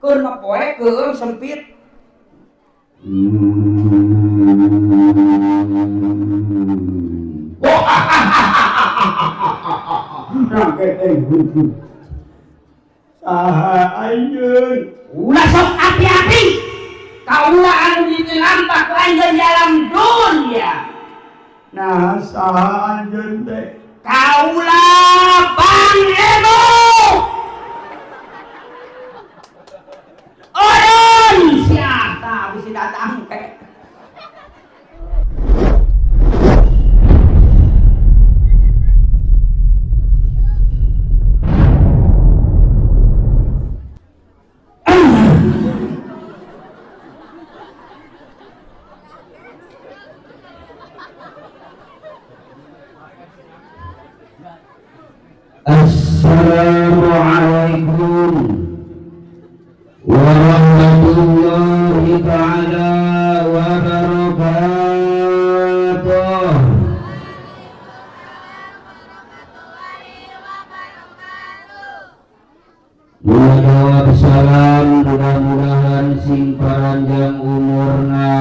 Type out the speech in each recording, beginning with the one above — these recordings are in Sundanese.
Keur poe keueung sempit. Saha anjeun? Ulah sok api-api. Kaula anu dilampak ku anjeun di alam dunia. Nah, saha anjeun teh? Kaula Bang Ebo. Odon siapa bisa datang teh? Assalamualaikum warahmatullahi ta'ala wabarakatuh. Mudah-mudahan salam, mudah-mudahan sing panjang umurna.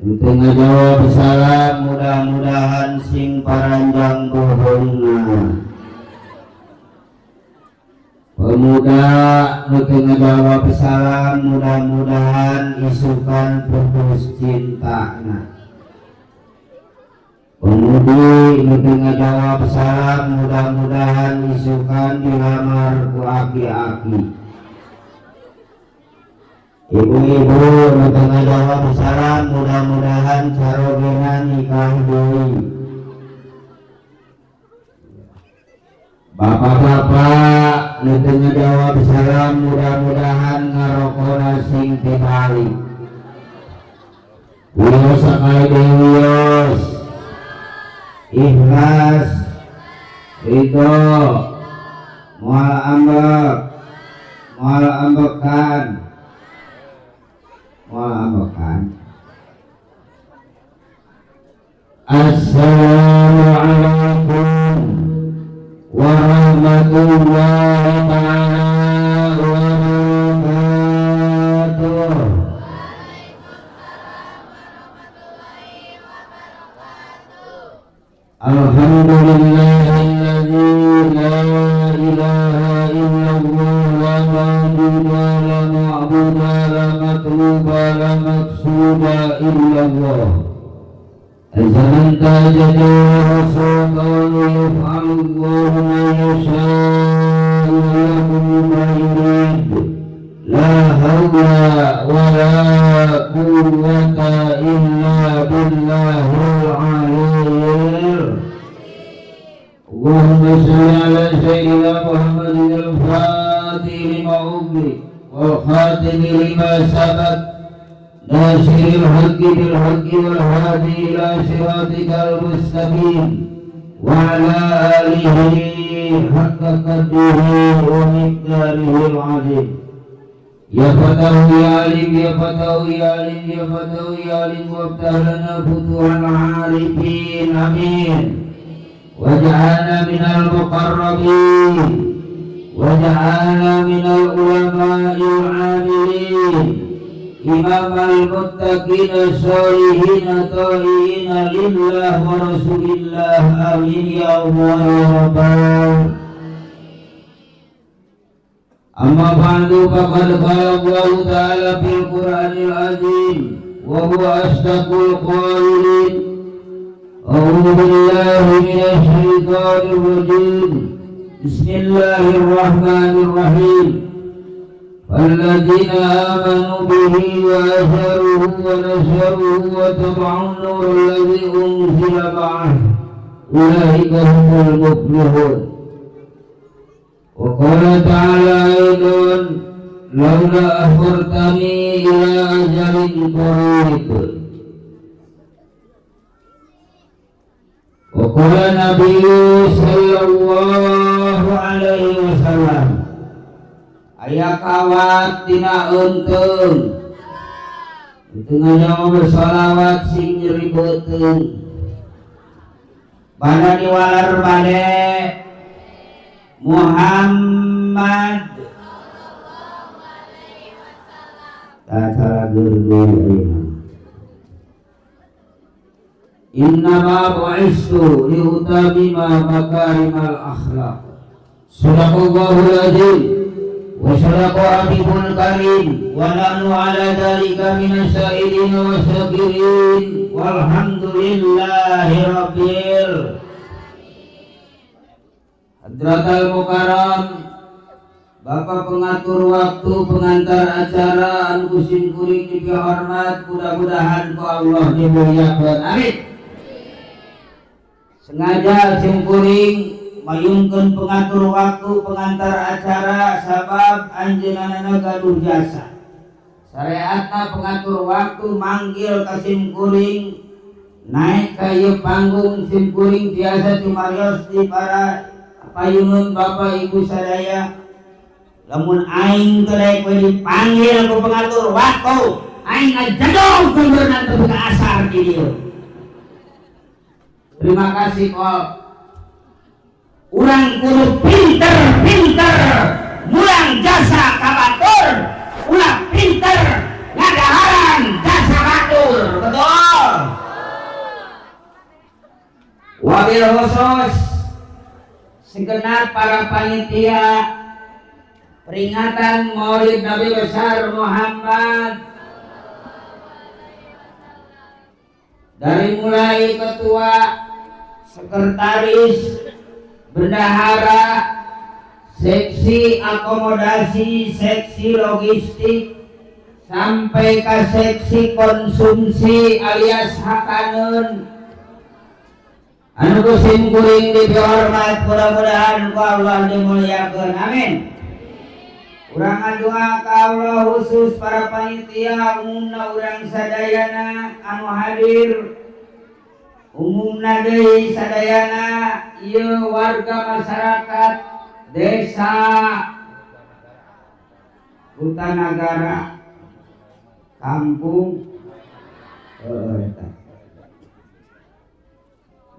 Untuk ngajawab salam, mudah-mudahan sing paranjang bohongna. Pemuda untuk ngajawab salam, mudah-mudahan isukan putus cintana. Pemudi untuk ngajawab salam, mudah-mudahan isukan dilamar ku aki-aki. Ibu-ibu untuk ngajawab salam, mudah-mudahan carogena nikah deui. Bapak-bapak untuk ngajawab salam, mudah-mudahan ngarokona sing tibali. Wios sakali deui wios. Ikhlas, ridho, moal ambek, moal ambekan. Assalamualaikum warahmatullahi ta'ala wabarakatuh. Alhamdulillahilladzi la ilaha illallah la ma'budu la ma'budu la matluba la maqsuda illallah. Zaman tajadu rasulullah yaf'alullahu ma yasha'u wa yahkum ma yurid. La hawla wa la quwwata illa billahil aliyyil. Allahumma shalli ala sayyidina Muhammadin al-Fatih lima ughliq wal khatim lima sabaq nasiril haqqi bil haqqi wal hadi ila siratikal mustaqim wa ala alihi haqqa qadrihi wa miqdarihil azim. Ya Fatahu ya Alim, ya Fatahu ya Alim, ya Fatahu ya Alim, waftah lana futuhal arifin, amin. Waj'alna minal muqarrabin, waj'alna minal ulama'il 'amilin, imamal muttaqin sholihin ta'iin lillah wa rasulillah, amin ya Allah ya Rabbal. Amma ba'du, faqad qala Allahu ta'ala fil Qur'anil azim wa huwa asdaqul qailin. A'udzu billahi minasy syaithanir rajim. Bismillahirrahmanirrahim. Alladzina amanu bihi wa azzaruhu wa nasaruhu wa taba'un nur alladzi unzila ma'ah ulaika humul muflihun. Wa qala ta'ala aidan laula akhirtani ila ajalin qarib. Wa qala nabiyyu sallallahu alaihi wasallam, aya kawat tina eunteung teu ngajawab bersolawat sing nyeri beuteung bada diwaler bade Muhammad. Acara deui ayeuna. Innama bu'istu liutamima makarimal akhlaq. Sadaqallahul azim wa sadaqa habibul karim wa nahnu ala dzalika minasy syakirin wa syakirin walhamdulillahi rabbil. Hadratal Mukarram, Bapak pengatur waktu, pengantar acara anu kusim kuring dipihormat, mudah-mudahan ku Allah dimuliakeun. Amin. Sengaja simkuring mayungkeun pengatur waktu, pengantar acara sabab anjeunna gaduh jasa. Syariatna pengatur waktu manggil ka simkuring naik ka ieu panggung simkuring biasa cumarios di para payunun bapak ibu sadaya. Lamun aing teu daek we dipanggil ku pengatur waktu, aing ngajadong kumurna teu buka asar di dieu. Terima kasih kol. Urang kudu pinter-pinter mulang jasa ka batur, ulah pinter ngadaharan jasa batur. Betul. Wabil khusus segenap para panitia peringatan Maulid Nabi besar Muhammad, dari mulai ketua, sekretaris, bendahara, seksi akomodasi, seksi logistik, sampai ke seksi konsumsi alias hakaneun. Anu kusim kuring dihormat, mudah-mudahan ku Allah dimuliakeun. Amin. Urang doa ka Allah khusus para panitia, umumna urang sadayana anu hadir, umumna deui sadayana ieu warga masyarakat desa Kutanagara kampung eta.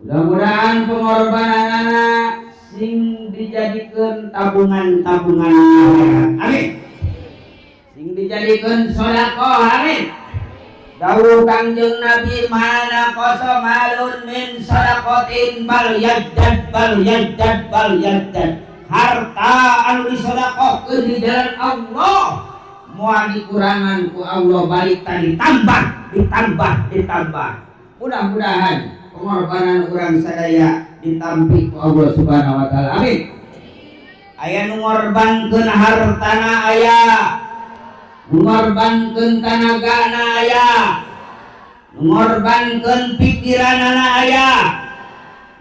Mudah-mudahan pengorbananana sing dijadikeun tabungan-tabungan akhirat. Amin. Sing dijadikeun sedekah. Amin. Dawuh Kangjeng Nabi mana koso malun min sedekatin bal yaddad bal yaddad bal yaddad. Harta anu disedekahkeun di jalan Allah moal dikurangan ku Allah, balik tadi tambah, ditambah, ditambah. Mudah-mudahan pengorbanan urang sadaya ditampi ku Allah Subhanahu wa taala. Amin. Aya nu ngorbankeun hartana aya, nu ngorbankeun tanagana aya, nu ngorbankeun pikiranana aya,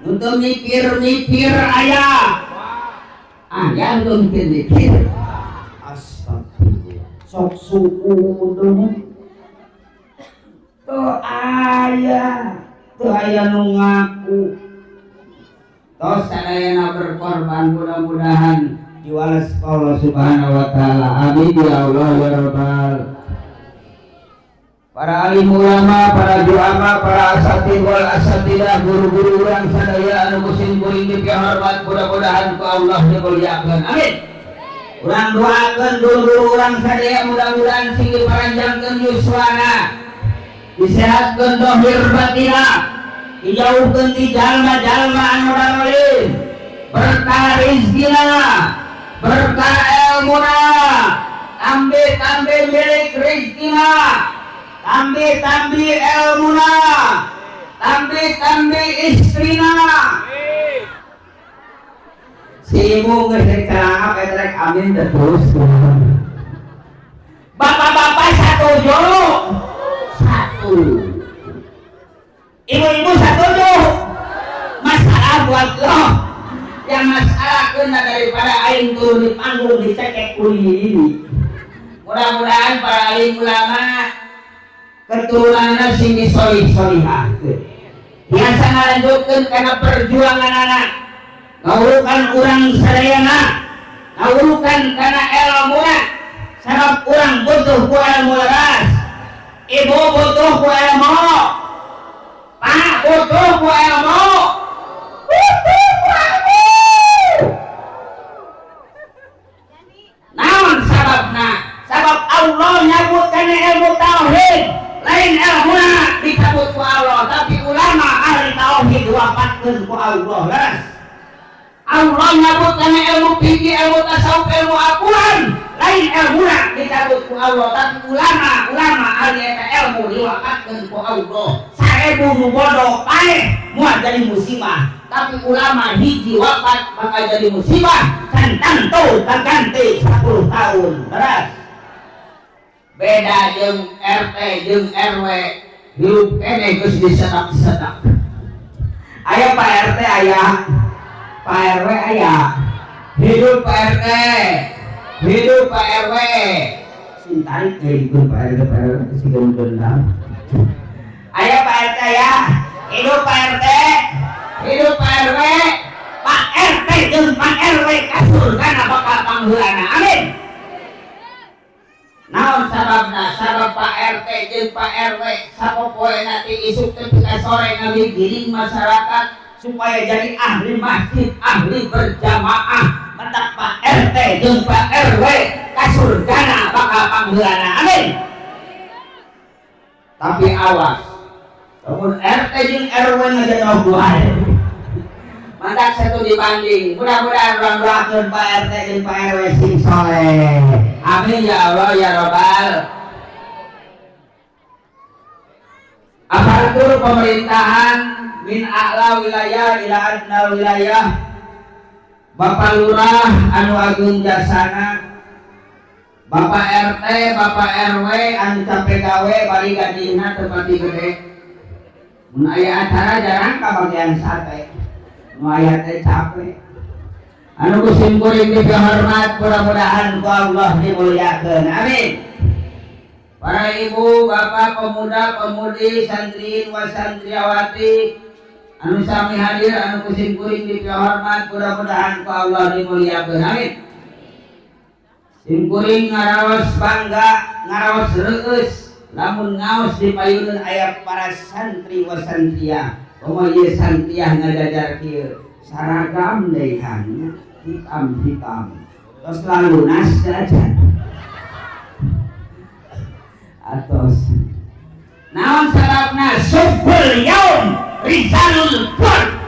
nu teu mikir-mikir aya. Aya nu mikir-mikir. Astagfirullah. Sok suudon. Teu aya, teu aya nu ngaku. Tos sadayana berkorban, mudah-mudahan diwales Allah Subhanahu wa taala. Amin ya Allah ya rabbal. Para alim ulama, para juama, para asatid wal asatidah, guru-guru urang sadaya anu kusim kuring dipihormat, mudah-mudahan ku Allah dimuliakeun. Amin. Urang doakeun guru-guru urang sadaya mudah-mudahan sing diparanjangkeun yuswana, disehatkeun dohir batinna, dijauhkeun ti jalma-jalma anu zalim, berkah rizkina, berkah elmuna, tambe-tambe milik rizkina, tambe-tambe elmuna, tambe-tambe istrina. Si ibu geus rek carangap eta rek amin terus. Bapak-bapak satuju? Satu. Ibu-ibu satuju? Masalah buat lo. Yang masalah kena daripada aing turun di panggung dicekek kuli ini. Mudah-mudahan para alim ulama keturunannya sing solih-solihah. Biasa ngalanjutkeun kana perjuangan anak, ngawurukan urang sadayana, ngawurukan kana elmuna. Sabab urang butuh ku ilmu leras, ibu butuh ku ilmu, pak butuh ku ilmu, butuh ku ilmu. Naon sababna? Sabab Allah nyebutkan kana ilmu tauhid, lain ilmuna dicabut ku Allah, tapi ulama ahli tauhid wafatkeun ku Allah. Leres. Allah nyabut kana ilmu fikih, ilmu tasawuf, ilmu Al-Qur'an, lain ilmuna dicabut ku Allah, tapi ulama ahli eta ilmu diwafatkeun ku Allah. 1000 nu bodoh paeh moal jadi musibah, tapi ulama hiji wafat bakal jadi musibah can tangtu kaganti 10 tahun. Beres. Beda jeung RT jeung RW hirup keneh geus disedak-sedak. Aya Pak RT aya, Pak RW aya. Hidup Pak RT, hidup Pak RW. Sing tarik deui Pak RT, Pak RW siga dendam. Aya Pak RT aya, hidup Pak RT, hidup Pak RW. Pak RT jeung Pak RW ka surgana bakal pangheulana. Amin. Naon sababna? Sabab Pak RT jeung Pak RW sapopoe nanti isuk tepi ka sore ngagigiring masyarakat supaya jadi ahli masjid, ahli berjamaah. Mentak Pak RT jeung Pak RW ka surgana bakal pangheulana. Amin. Tapi awas, lamun RT jeung RW ngajodoh wae. Mantak satu dibanding. Mudah-mudahan urang doakeun Pak RT jeung Pak RW sing soleh. Amin ya Allah ya Rabbal. Aparatur pemerintahan min a'la wilayah ila adna wilayah, Bapak Lurah anu agung jasana, Bapak RT, Bapak RW anu capek gawe bari gajina teu pati gede. Mun aya acara jarang kabagian sate. Nu aya teh capek. Anu ku sim kuring dihormat, mudah-mudahan ku Allah dimuliakeun. Amin. Para ibu, bapak, pemuda, pemudi, santriin wa santriawati anu sami hadir anu ku sim kuring dihormat, mudah-mudahan ku Allah dimuliakeun. Amin. Sim kuring ngaraos bangga, ngaraos reueus lamun ngaos di payuneun aya para santri wa santriah. Komo ieu santriah ngajajar kieu saragam deui hitam-hitam. Terus lunas aja. Atos. Naon sababna? Subbul yaum rijalul qur.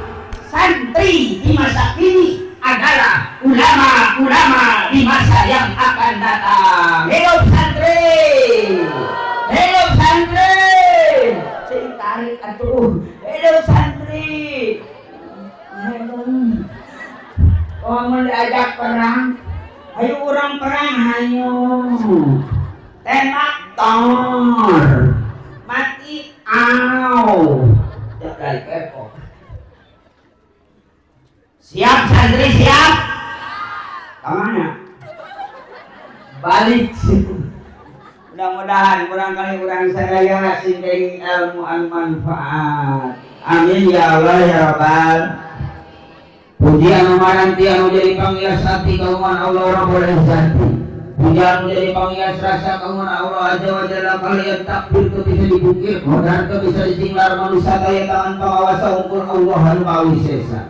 Santri di masa kini adalah ulama-ulama di masa yang akan datang. Hidup santri. Hidup santri. Cing tarik atuh. Hidup santri. Oh, mau diajak perang, ayo orang perang, ayo tembak tor, mati au, dari kepo. Siap santri siap, kemana? Balik. Mudah-mudahan barangkali orang sadaya sing ilmu anu manfaat. Amin ya Allah ya Rabbal. Puji anu maranti anu jadi panghias hati kauman Allah Rabbul Izzati. Puji anu jadi panghias rasa kauman Allah Azza wa Jalla kalian takbir teu bisa dibungkir, modar teu bisa disinglar manusia daya tangan pangawasa unggul Allah anu Maha Wisesa.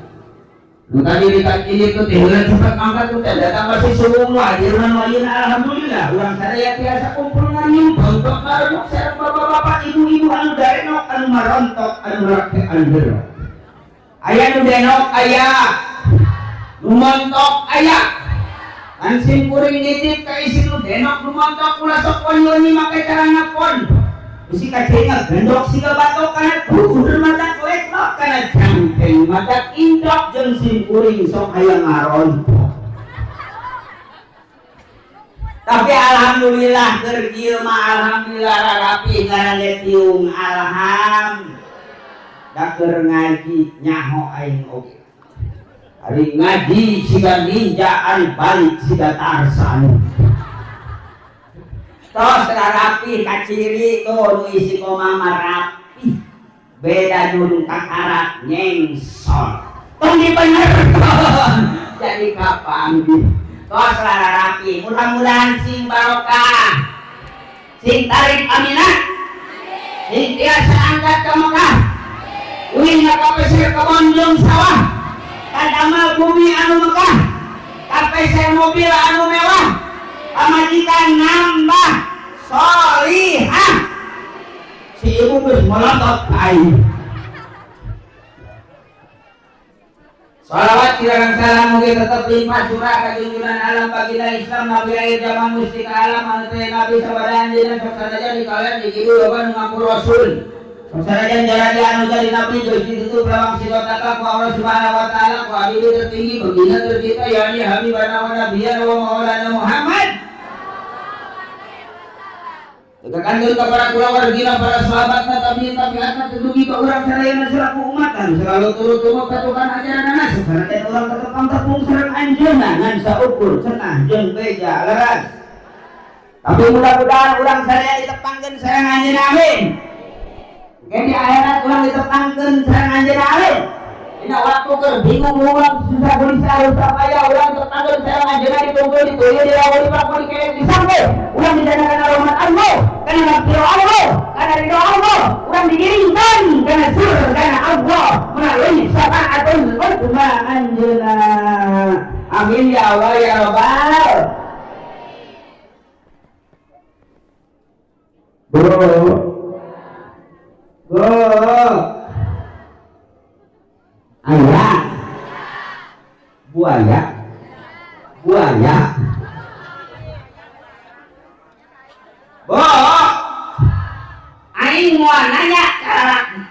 Nu tadi dikaji itu teh heula cepet mangkat teh datang masih suwung wadirna nu ayeuna alhamdulillah urang sadaya tiasa kumpul ngariung bontok marenuk sareng bapak-bapak ibu-ibu anu darenok anu marontok anu rake anu jero. Aya nu denok aya, nu montok aya. Kan sim kuring nitip ka isi nu denok nu montok ulah sok wani-wani make carana pon. Bisi kacenga gendok siga batok kana kuur mata kleklok kana jangkeng mata indok jeung sim kuring sok hayang ngarontok. Tapi alhamdulillah keur kieu mah alhamdulillah rarapi ngaran ge tiung alham. Da keur ngaji nyaho aing oge. Ari ngaji siga ninja, ari balik siga Tarzan. Tos rarapi kaciri tuh nu isi koma mah rapi. Beda nu kakarak nyengsor. Tong dibenerkeun jadi kapanggih. Tos rarapi, mudah-mudahan sing barokah. Sing tarik aminah. Sing tiasa angkat ka Mekah. Uing ka pesir kebon jeung sawah. Kadamal bumi anu Mekah. Kapeser mobil anu mewah. Pamajikan nambah solihah. Si ibu geus melotot ka aing. Salawat kirang salam mugi tetep limpah curah ka junjungan alam baginda Islam Nabi akhir zaman mustika alam anu teh Nabi sabada anjeunna sok sanajan di kalian di kieu loba nu ngaku rasul. Sok sanajan jalani anu jadi nabi geus ditutup lawang sirotaka ku Allah Subhanahu wa taala ku abdi tertinggi baginda tercinta yakni habibana wa nabiyana wa maulana Muhammad. Tegakan dulu kepada kulawargina para sahabatna tabiin tabiatna tedugi ka urang sadayana selaku umat anu selalu turut tumut katukan ajaranana sanajan urang tetepang tepung sareng anjeunna ngan saukur cenah jeung beja leres. Tapi mudah-mudahan urang sadaya ditepangkeun sareng anjeunna amin. Engke di akhirat urang ditepangkeun sareng anjeunna amin. Dina waktu keur bingung urang susah gelisah rusak payah urang tetanggeun sareng anjeunna ditunggu dituyeuh dirawuh dipaku dikerek disangke urang didanakan rahmat Allah kana maghfirah Allah kana ridho Allah urang digiringkan kana surgana Allah melalui syafaatul uzma anjeunna. Amin ya Allah ya Rabbal. Bo bo ayah buaya buaya bo aing mau nanya ka lalaki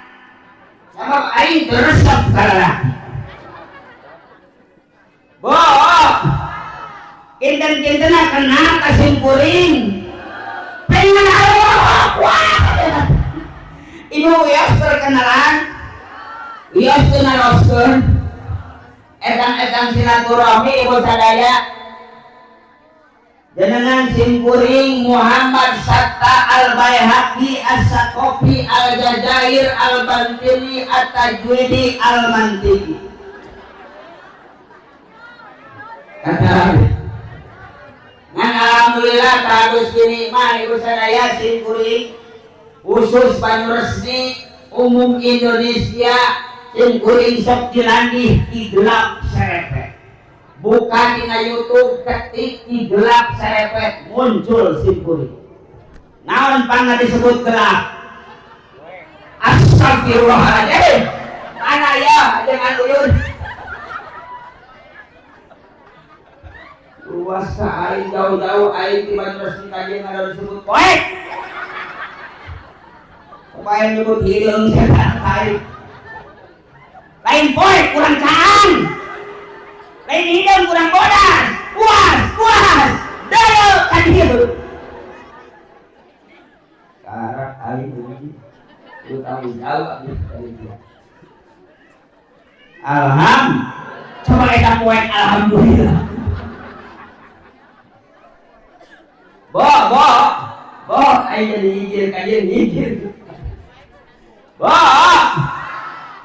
sabab aing teu resep ka lalaki. Bo kinten-kintena kenal ka simkuring pengen Allah wah ibu wios perkenalan wios teu naroskeun etang-etang silaturahmi ibu sadaya jenengan simkuring Muhammad Satta Al-Baihaqi As-Saqafi Al-Jazair Al-Bantili At-Tajwidi Al-Mantiki. Kata ngan alhamdulillah ka Gusti mah ibu sadaya simkuring khusus Banyuresmi umum Indonesia simkuring sok dilandih ki gelap serepet. Buka dina YouTube ketik ki gelap serepet muncul simkuring. Naon pangna disebut gelap? Astagfirullahaladzim. Mana ya jangan uyun. Luas ka aing jauh-jauh aing di Banyuresmi ka dieu ngaran disebut poek. Supaya nyebut hideung setan aing. Lain poek kurang caang. Lain hideung kurang bodas. Puas, puas. Daya ka dieu. Karak aing euy. Lu tanggung jawab dari dia. Alham. Coba eta poek alhamdulillah. Bo, bo. Bo, aing jadi nyingkir ka dieu nyingkir. Bo.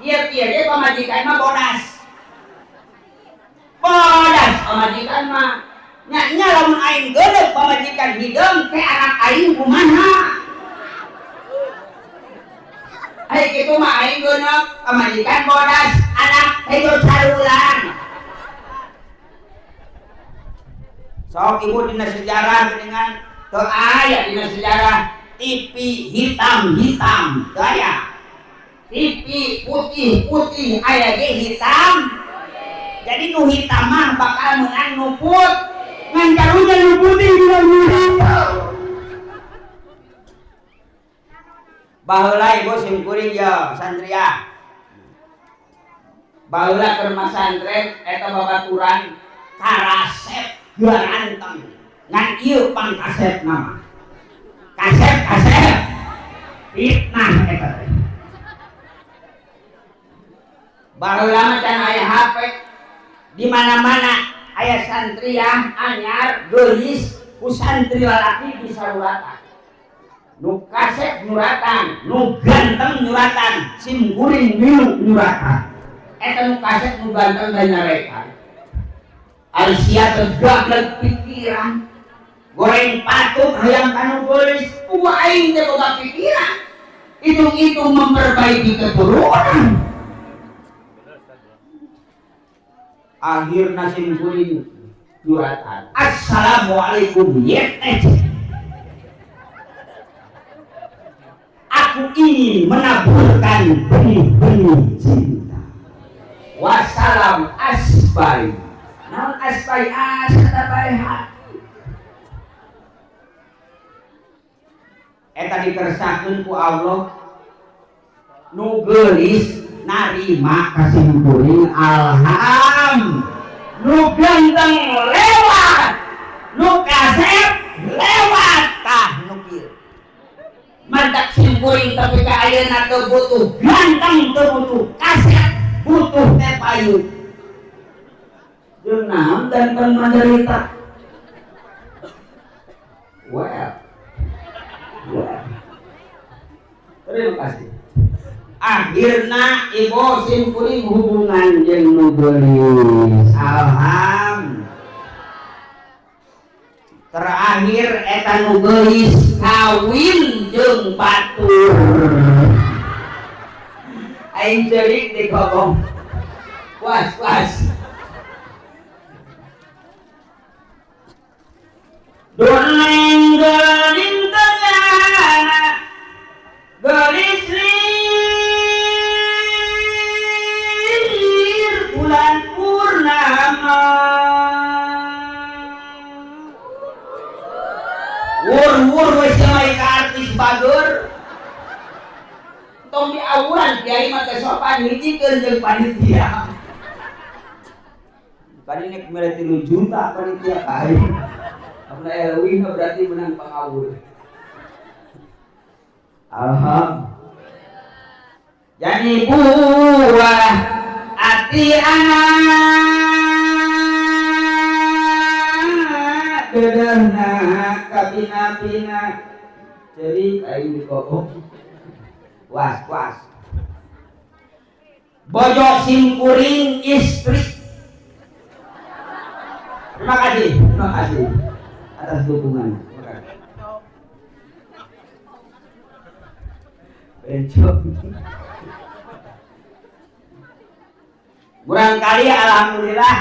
Kieu-kieu ge pamajikan mah bodas. Bodas pamajikan mah. Nya nya lamun aing geuleuh pamajikan hideung ke anak aing kumaha? Ai kitu mah aing geuneuh pamajikan bodas, anak hejo sarulang. Sok ibu dina sejarah geuningan teu aya dina sejarah TV hitam-hitam teu aya. TV putih-putih aya ge hitam. Jadi nu hitam mah bakal meunang nu put. Ngan karunya nu putih dina nu hitam. Baheula ibu simkuring ye santria. Baheula keur masantren eta babaturan karasep garanteng. Ngan ieu pangkasep nama. Kasep kasep fitnah eta teh. Baheula mah can aya HP di mana-mana aya santriah anyar geulis ku santri lalaki disaruratan. Nu kasep nyuratan, nu ganteng nyuratan, simkuring milu nyuratan. Eta nu kasep nu ganteng da nyarekan. Ari sia tegak pikiran, goreng patut hayang kanu geulis, uwa aing teh boga pikiran. Hitung-hitung memperbaiki keturunan. Akhirna simkuring nyuratan. Assalamualaikum YTC. Aku Aku ingin menaburkan benih-benih cinta. Wassalam asbai. Naon asbai as kata bae hati. Eta dikersakeun ku Allah nu geulis narima ka simkuring alham. Nu ganteng lewat, nu kasep lewat tah nu kieu. Mantak simkuring tapi ka ayeuna teu butuh ganteng, teu butuh kasep, butuh teh payu. Jeung naon ganteng menderita. Well. Well. Terima kasih. Akhirna ibu simkuring hubungan jeung nu geulis. Alham. Terakhir eta nu geulis kawin jeung batur. Aing ceurik di kobong. Was was. Doneng geuling tengah geulis lir bulan purnama. Wur-wur wis ka artis bager. Tong diawuran kiai mah teh sopan hijikeun jeung panitia. Kali ini mere 3 juta panitia kae. Amun aya leuwih berarti menang pangawur. Alhamdulillah. Jadi buah ati anak dedehna kabina-bina ceurik aing dikobong. Was-was. Bojo simkuring istri. Terima kasih, terima kasih atas dukungan. Bencong. Barangkali alhamdulillah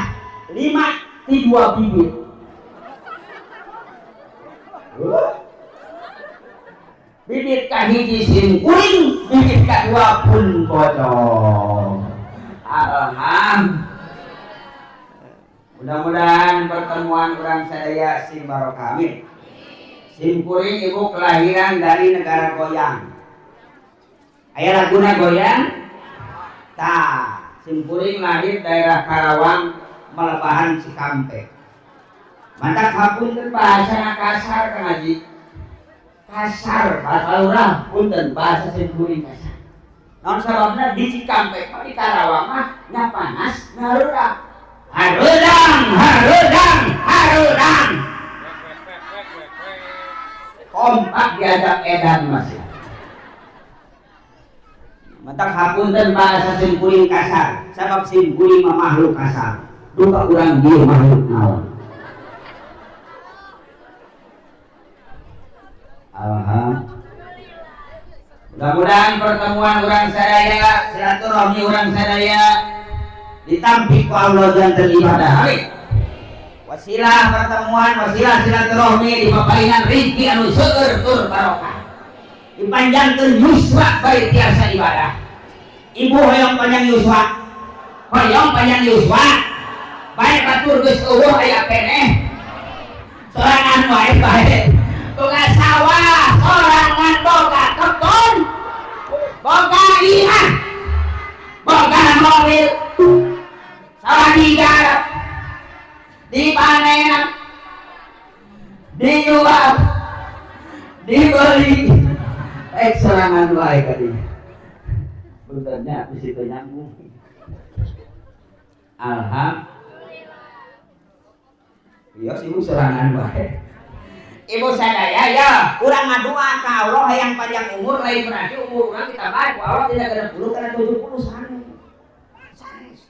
5 di 2 bibit. Bibit kahiji simkuring, bibit kadua pun pocong. Alhamdulillah. Mudah-mudahan pertemuan urang sadaya sing barokah. Amin. Simkuring ibu kelahiran dari negara goyang. Aya laguna goyang? Tah, simkuring lahir daerah Karawang, Melebahan Cikampek. Mantak hapunten bahasa kasar Kang Haji. Kasar bahasa lurah punten bahasa simkuring kasar. Naon sababna di Cikampek mah di Karawang mah nya panas nya hareudang. Hareudang, hareudang, hareudang. Kompak diajak edan masih. Mantak hapunten bahasa simkuring kasar, sabab simkuring mah makhluk kasar. Duka urang dieu makhluk naon. Alhamdulillah. Mudah-mudahan pertemuan urang sadaya, silaturahmi urang sadaya ditampi ku Allah janten ibadah. Amin. Wasilah pertemuan, wasilah silaturahmi dipaparinan rezeki anu seueur tur barokah. Dipanjangkeun yuswa bari tiasa ibadah. Ibu hoyong panjang yuswa. Hoyong panjang yuswa. Bae batur geus eueuh aya keneh. Sorangan wae bae. Boga sawah, sorangan boga kebon, boga imah, boga mobil, sawah digarap, dipanen, dijual, dibeli. Sorangan wae kadinya. Puntennya bisi teu nyambung. Alhamdulillah. Iya sih sorangan wae. Ibu sadaya ya, urang ngadua ka Allah hayang panjang umur lain berarti umur urang ditambah ku Allah tidak 60 kana 70 sanes. Sanes.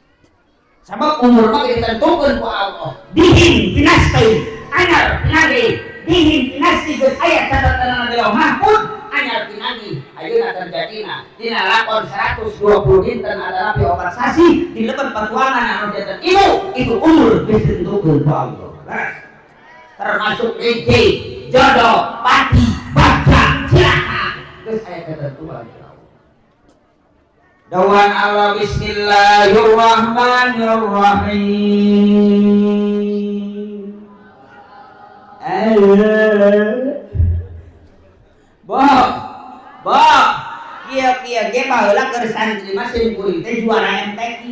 Sabab umur mah ditentukeun ku Allah. Dihin pinasteuy, anyar pinagi, dihin pinasti geus aya catatan di Lauh Mahfud, anyar pinagi. Ayeuna terjadina dina lakon 120 dinten adalah 4 sasi di lebet patuangan anu janten ibu, itu umur geus ditentukeun ku Allah. Leres. Termasuk rezeki, jodoh, pati, bagja, cilaka. Geus aya ketentuan. Dawan Allah bismillahirrahmanirrahim. Boh, boh, kieu-kieu ge baheula keur santri mah sim kuring teh juara MTQ.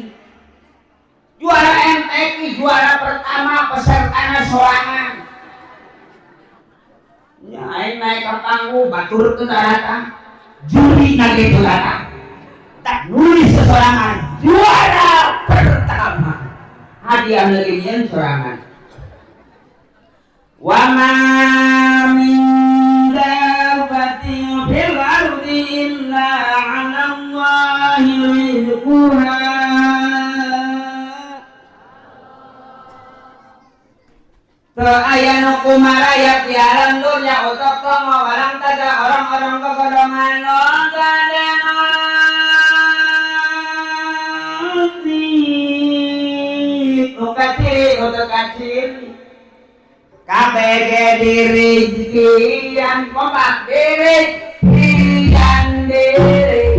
Juara MTQ, juara pertama pesertana sorangan. Nya aing naik ka panggung batur teu datang, juri na ge teu datang. Tak nulis sesorangan, juara pertama. Hadiah leuwih nyieun sorangan. Wa ma min dabbatin fil ardi illa 'ala Allahi rizquha. Teu aya nu kumaraya di alam dunya utok tongo walang taga orang-orang kegodongan untuk kaciri KBG dirijian kompak dirijian diri.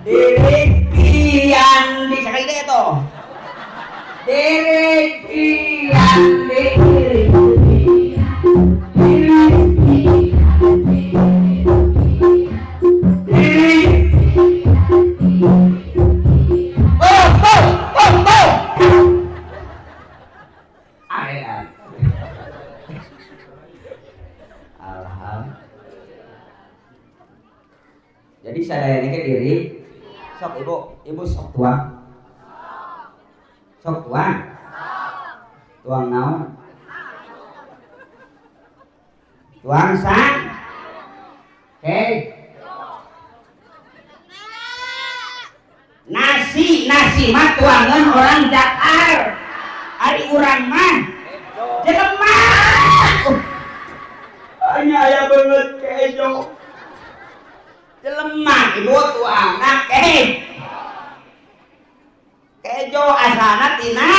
Dirijian di sekali deh itu. Dirijian diri. Jadi sadayana ge diri sok ibu, ibu sok tuang. Sok tuang. Tuang naon? Tuang sang. Oke. Nasi, nasi mah tuangan orang Jakar. Ari urang mah jelema. Hanya aya beungeut kejo. Jelema ibu tuangna kejo. Kejo asalna tina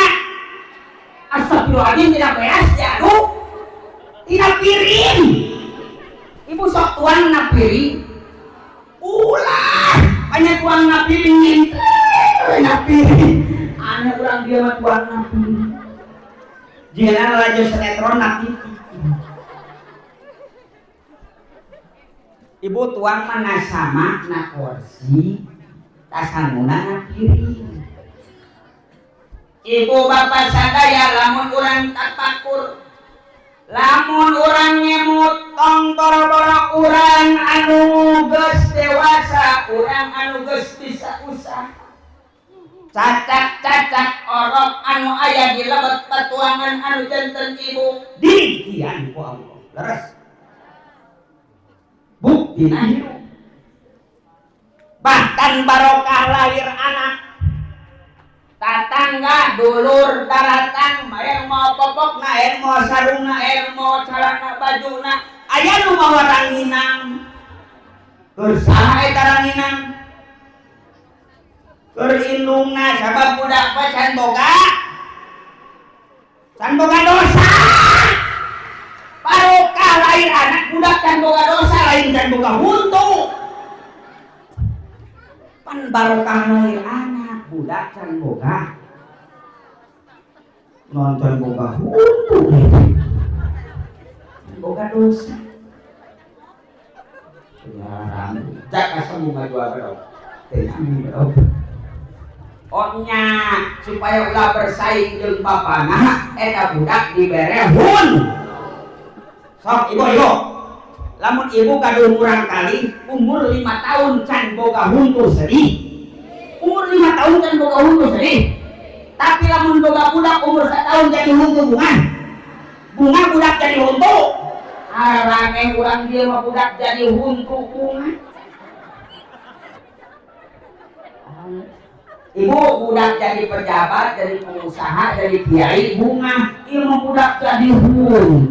astagfirullahaladzim tina beas diaduk tina piring. Ibu sok tuang na piring. Ulah banyak tuang na piring na piring. Aneh urang dia mah tuang na piring. Jika laju sinetron na piring. Ibu tuang mana sama na kursi tasanguna na piring. Ibu bapak sadaya lamun urang tapakur, lamun urang nyemut tong boro-boro urang anu geus dewasa, urang anu geus bisa usaha. Cacak-cacak orok anu aya di lebet patuangan anu janten ibu dirikian ku Allah. Leres. Buktina hirup. Bahkan barokah lahir anak tatangga dulur daratang aya nu mawa popokna, aya nu mawa sarungna, aya nu mawa calana bajuna, aya nu mawa ranginang. Keur saha eta ranginang? Keur indungna sabab budak mah can boga dosa. Barokah lahir anak budak can boga dosa, lain can boga huntu. Pan barokah lahir anak budak can boga nonton boga huntu, boga dosa. Ya, cak asal bunga jual berapa? Oh nya supaya ulah bersaing jeung bapana eta budak dibere hun. Sok ibu ibu, lamun ibu gaduh murang kali umur 5 tahun can boga huntu sedih. Umur 5 tahun can boga huntu sedih. Tapi lamun boga budak umur 1 tahun jadi huntu bunga. Bunga budak jadi huntu. Arane urang dieu mah budak jadi huntu bunga. Ibu budak jadi pejabat, jadi pengusaha, jadi kiai bunga. Ieu mah budak jadi huntu.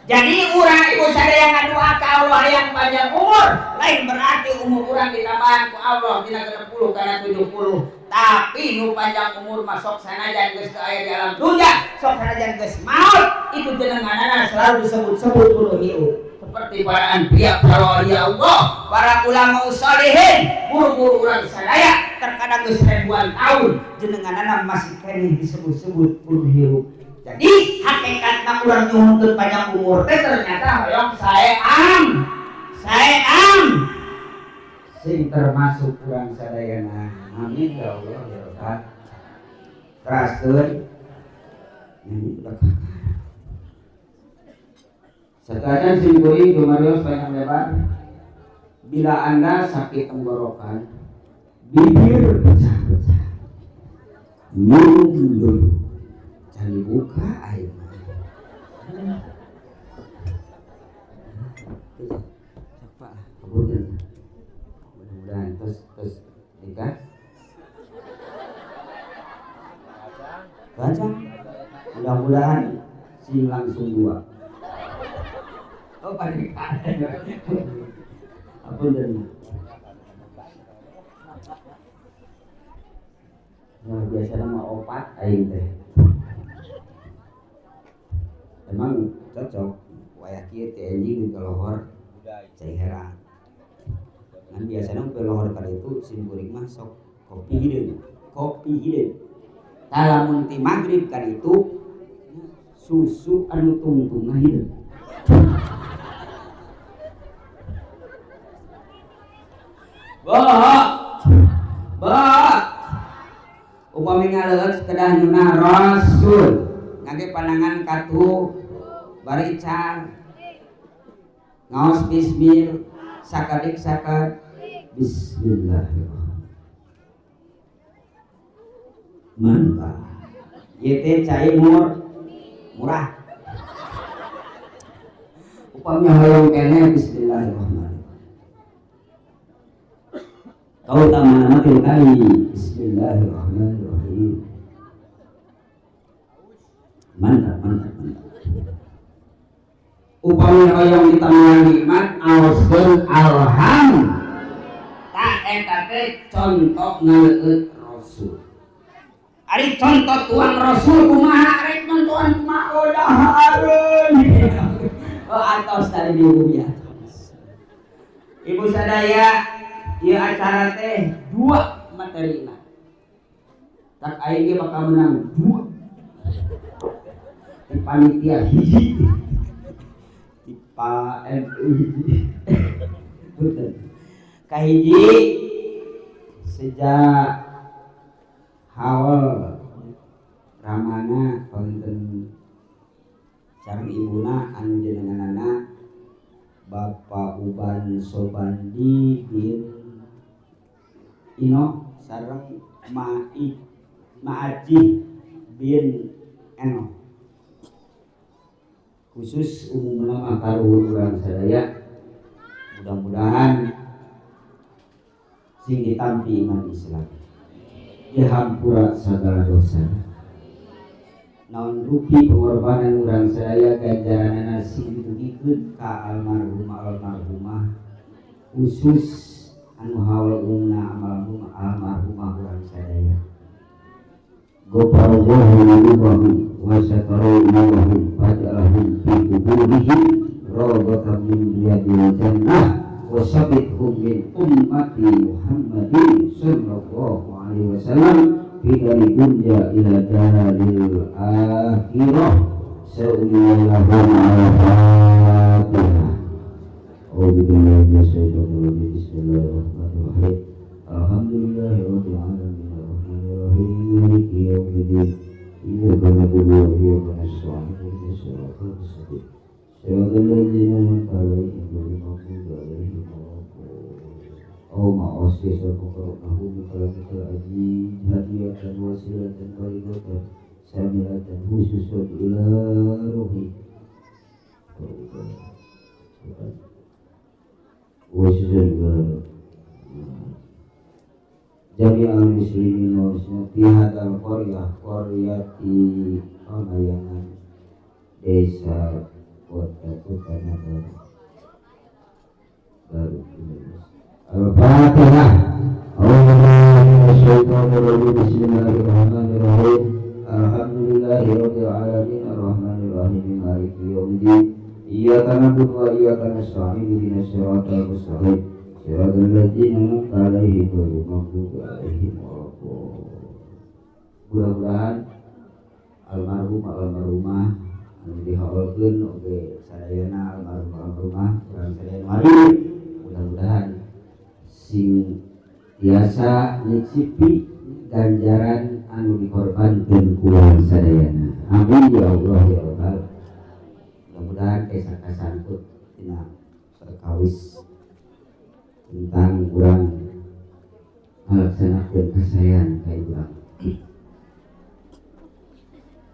Jadi urang ibu sadaya ngadua ka Allah yang panjang umur, lain berarti umur urang ditambahan ku Allah dina 60 kana 70. Tapi nu panjang umur mah sok sanajan geus teu aya di alam dunya, sok sanajan geus maut, itu jenenganana selalu disebut-sebut kudu hirup. Seperti para anbiya, para wali Allah, para ulama sholihin, guru-guru urang sadaya terkadang geus ribuan tahun jenenganana masih keneh disebut-sebut kudu hirup. Jadi hakikatna urang nyuhunkeun panjang umur teh ternyata hoyong saeam. Saeam sing termasuk urang sadayana. Amin ya Allah ya Rabbal. Teraskeun. Sekadar simkuring jumarios panjang lebar. Bila Anda sakit tenggorokan, bibir pecah-pecah, minum dulu. Jangan dibuka air. Siapa? Kemudian, mudah-mudahan terus terus nikah. Baca. Mudah-mudahan sing langsung dua. Oh panik. Apa jadi? Nah, biasanya mah opat aing teh. Emang cocok wayah kieu teh anjing di lohor cai herang. Ngan biasana ke lohor kali itu sim kuring mah sok kopi hideung, kopi hideung. Tah lamun ti magrib kali itu susu anu tungtungna hideung. Boh. Boh. Upami ngaleueut kedah nyunah Rasul. Ngage pandangan katu bari ical ngaos bismil sakadik sakad bismillahirrahmanirrahim. Mantap. Ieu teh cai murah. Upami hoyong keneh bismillahirrahmanirrahim. Kau tamana tilu kali bismillahirrahmanirrahim. Mantap, mantap, mantap. Upami hoyong ditambahan nikmat aoskeun alham. Tak eta teh contoh ngaleueut Rasul. Ari contoh tuang Rasul kumaha rek nontoan kumaha odahareun. Oh atos tadi di bumi atos. Ibu sadaya ieu acara teh dua materina. Tak aing ge bakal menang dua. Di panitia hiji, di PMI hiji. Punten. Kahiji sejak haul ramana konten sareng ibuna anu jenenganana Bapak Uban Sobandi bin Ino sareng Ma'aji bin Eno. Khusus umumna mah kaluhur urang sadaya mudah-mudahan sing ditampi iman Islam, dihampura segala dosa. Naon rupi pengorbanan urang sadaya ganjaranana sing ditugikeun ka almarhum almarhumah, khusus anu haul umumna almarhum almarhumah urang sadaya. Ghafarallahu lahum wa satara lahum faj'alahum fi quburihim rawdatan min riyadil jannah wa sabithum min ummati Muhammadin sallallahu alaihi wasallam fi dari dunya ila daril akhirah. Sallallahu al-Fatihah. A'udzu billahi minasyaitonir rajim. Bismillahirrahmanirrahim. Alhamdulillahirabbil alamin arrahmanirrahim maliki yaumiddin. Iyyaka na'budu wa iyyaka nasta'in. Ihdinas siratal mustaqim. Siratal ladzina an'amta 'alaihim ghairil maghdubi 'alaihim waladdallin. Allahumma asli bi kalamikal aziz hadiyatan wasilatan balighatan samilatan khususan ila ruhi khususan ila jami'al muslimin wa muslimat fi hadzal qaryah qaryati Pamayangan Desa Waktu karena baru Al-Fatihah. Bismillahirrahmanirrahim. Alhamdulillahirabbil alamin arrahmanirrahim maliki yaumiddin. Iyyaka na'budu wa iyyaka nasta'in ihdinas siratal mustaqim siratal ladzina an'amta 'alaihim ghairil maghdubi 'alaihim waladdallin. Mudah-mudahan almarhum almarhumah anu dihaolkeun oge sadayana almarhum almarhumah urang sadayana hadir mudah-mudahan sing tiasa nyicipi ganjaran anu dikorbankeun ku urang sadayana. Amin ya Allah ya Rabbal. Mudah-mudahan esa kasangkut dina perkawis tentang urang ngalaksanakeun kasaean ka urang.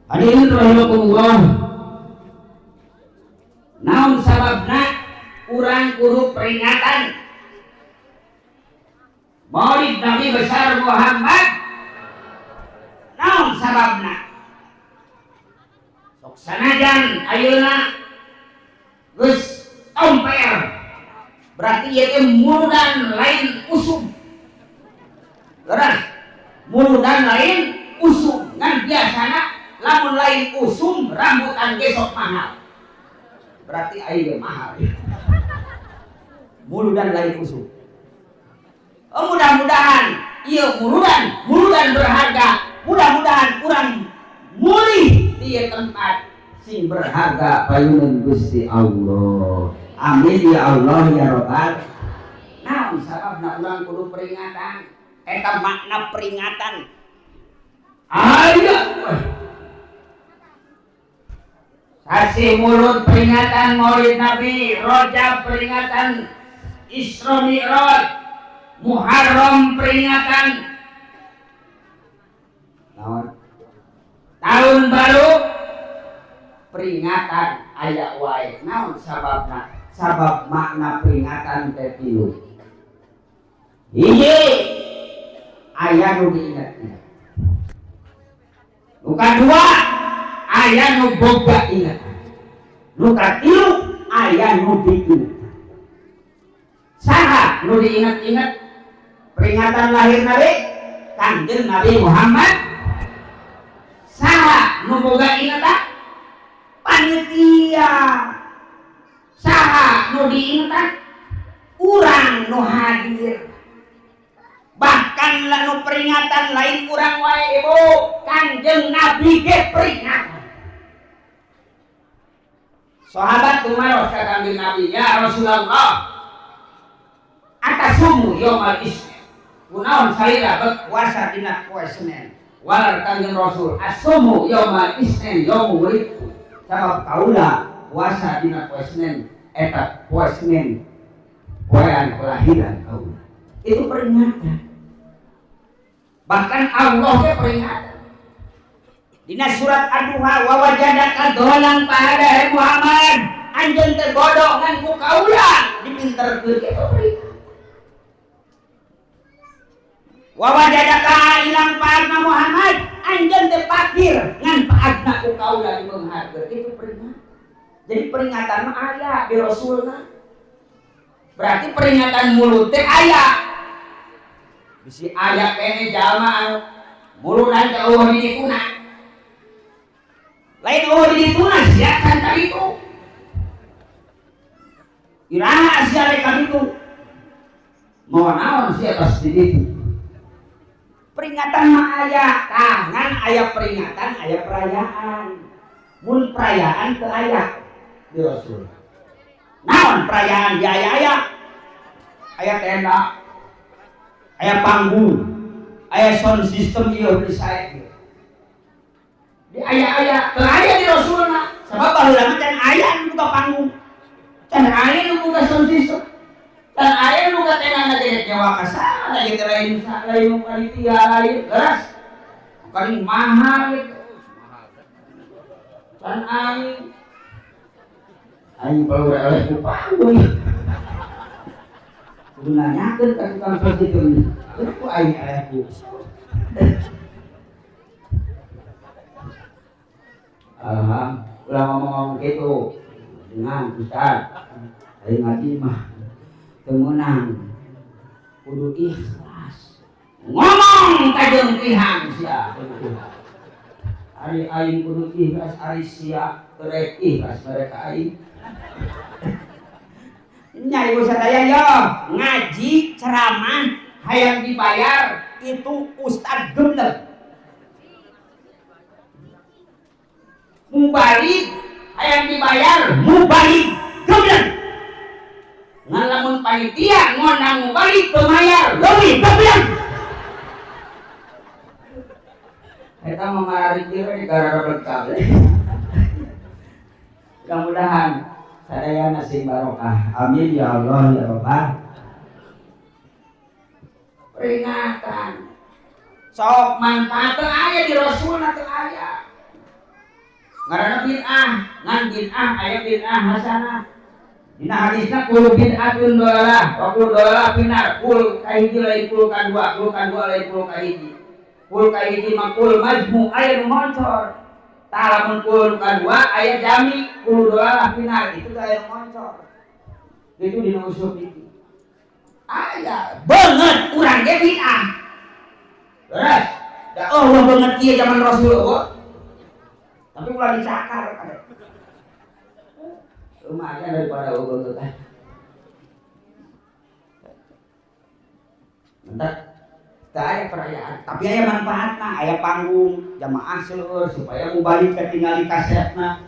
Hadirin rahimakumullah. Naon sababna urang kudu peringatan Maulid Nabi besar Muhammad? Naon sababna? Sok sanajan ayeuna geus tomper, berarti ieu teh muludan lain usum. Leres, muludan lain usum. Ngan biasana lamun lain usum rambutan ge sok mahal. Berarti ayeuna mahal. Muludan lain usum. Oh, mudah-mudahan ieu muludan berharga. Mudah-mudahan urang mulih di tempat sing berharga payunan Gusti Allah. Amin ya Allah ya Rabbal. Naon sababna urang kudu peringatan? Eta makna peringatan. Aya sasi mulut peringatan Maulid Nabi, Rajab peringatan Isra Mi'raj, Muharram peringatan naon? Tahun baru peringatan aya wae. Naon sababna? Sabab makna peringatan teh tilu. Hiji, aya nu diingat-ingat. Nu kadua, aya nu boga ingat. Nu katilu, aya nu diingat. Saha nu diingat-ingat? Peringatan lahir Nabi Kanjeng Nabi Muhammad. Saha nu boga ingatan? Panitia. Saha nu diingetan? Urang nu hadir. Bahkan nu peringatan lain urang wae ibu, Kanjeng Nabi ge peringatan. Sahabat tumaros ka Kanjeng Nabi, ya Rasulullah, atasumu yaumal isnin. Kunaon salira berpuasa dina poe Senin? Walar Kanjeng Rasul, asumu yaumal isnin yaumu wulidtu. Sabab kaula puasa dina poe Senin eta poe Senin poean kelahiran kaula. Itu peringatan. Bahkan Allah ge peringatan. Dina surat Ad-Duha, wa wajadaka dhalan fahada Muhammad, anjeun teh bodoh ngan ku kaula dipinterkeun. Itu peringatan. Wa wajadaka ilang paadna Muhammad, anjeun teh fakir ngan paadna ku kaula dibeungharkeun. Itu peringatan. Jadi peringatan mah aya di Rasulna. Berarti peringatan mulut teh aya. Bisi aya kene jalma anu mulutan teh eueuh di dituna. Lain eueuh di dituna sia kan tadi itu. Iraha sia rek ka ditu. Mawa naon sia tos di ditu. Peringatan mah aya, tah ngan aya peringatan aya perayaan. Mun perayaan teu aya di Rasul. Naon perayaan di aya-aya? Aya tenda, aya panggung, aya sound system ieu di sae. Di aya-aya teu aya di Rasulna. Sabab baheula mah can aya nu buka panggung, can aya nu buka sound system, can aya nu buka tenda ge nyewa ka sana ieu teh lain lain panitia lain leres. Paling mahal gitu. Can aing aing baru eleh ku panggung. Kudu nanyakeun ka tukang sound system. Ku aing eleh ku. Alhamdulillah, ulah ngomong-ngomong gitu. Dengan Ustaz aing ngaji mah teu meunang kudu ikhlas. Ngomong ka jeung Tuhan sia. Ari aing kudu ikhlas, ari sia teu ikhlas mereka aing. Nya ibu sadaya yo ngaji ceramah hayang dibayar itu ustad gembleng. Mubalik hayang dibayar mubalik gembleng. Ngan lamun panitia ngondang mubalik teu mayar leuwih gembleng. Eta mah mararikir we gara-gara kabeh. Mudah-mudahan sadayana sing barokah. Amin ya Allah ya Rabbal. Peringatan. Sok manfaat teu aya di Rasulna teu aya. Ngaranna bid'ah, ngan bid'ah aya bid'ah hasanah. Dina hadisna kul bid'atun dalalah wa kul dalalah finnar. Kul kahiji lain kul kadua, kul kadua lain kul kahiji. Kul kahiji mah kul majmu aya nu moncor. Tah lamun kul kadua aya jami kul dalalah finnar itu teh aya nu moncor. Itu dina usul fikih. Aya banget urang ge bid'ah. Beres. Da Allah banget kieu zaman Rasulullah. Tapi ulah dicakar kade. Lumayan daripada eueuh teh. Mentak teu aya perayaan, tapi aya manfaatna, aya panggung jamaah seueur supaya mubalik katingali kasetna.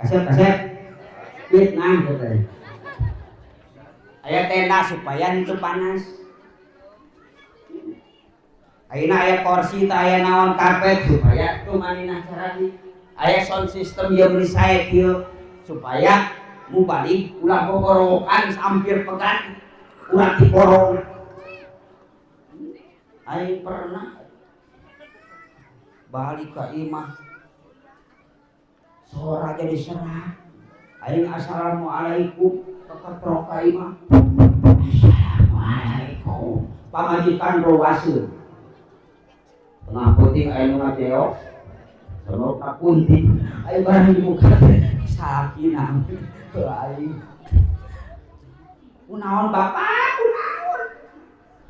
Kaset-kaset fitnah teh. Aya tenda supaya henteu panas. Ayeuna aya kursi teh aya naon karpet supaya tumaninah caradi. Aya sound system ieu meuni sae kieu supaya mubalik ulah boborokan hampir pegat ulah diporong. Aing pernah balik ka imah sora jadi serah. Aing assalamualaikum keketrok ka imah. Assalamualaikum. Pamajikan rowaseun. Tengah peuting aya nu ngajeok. Sono ka kunti. Aing barang dibuka teh sakinah. Heuh aing. Kunaon bapak? Kunaon?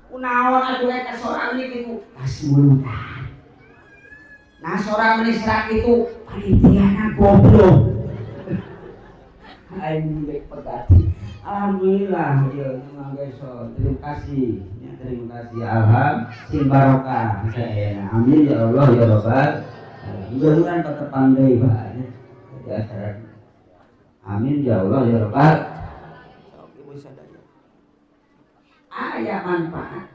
Kunaon atuh eta sorang ieu kitu? Tas muludan. Nah sorang meuni serak itu panitiana goblok. Aing baik pegati. Alhamdulillah ieu Mang Geso. Terima kasih. Ya, terima kasih alham sing barokah sadayana. Amin ya Allah ya Rabbal. Mudah-mudahan tetep pandai Pak ya. Amin ya Allah ya Rabbal. Sok ibu sadaya. Aya manfaat.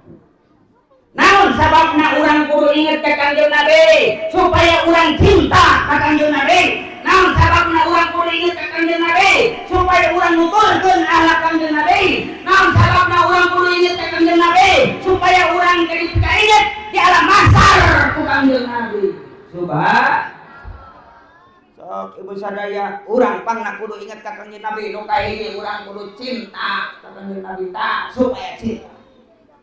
Naon sababna urang kudu inget ka Kangjeng Nabi supaya urang cinta ka Kangjeng Nabi. Naon sababna urang kudu inget ka Kangjeng Nabi supaya urang nuturkeun akhlak Kangjeng Nabi. Naon sababna urang kudu inget ka Kangjeng Nabi supaya urang jadi inget di alam mahsyar ku Kangjeng Nabi. Subhan. Sok ibu sadaya urang pangna kudu inget ka Kangjeng Nabi nu kahiji urang kudu cinta ka Kangjeng Nabi ta supaya cinta.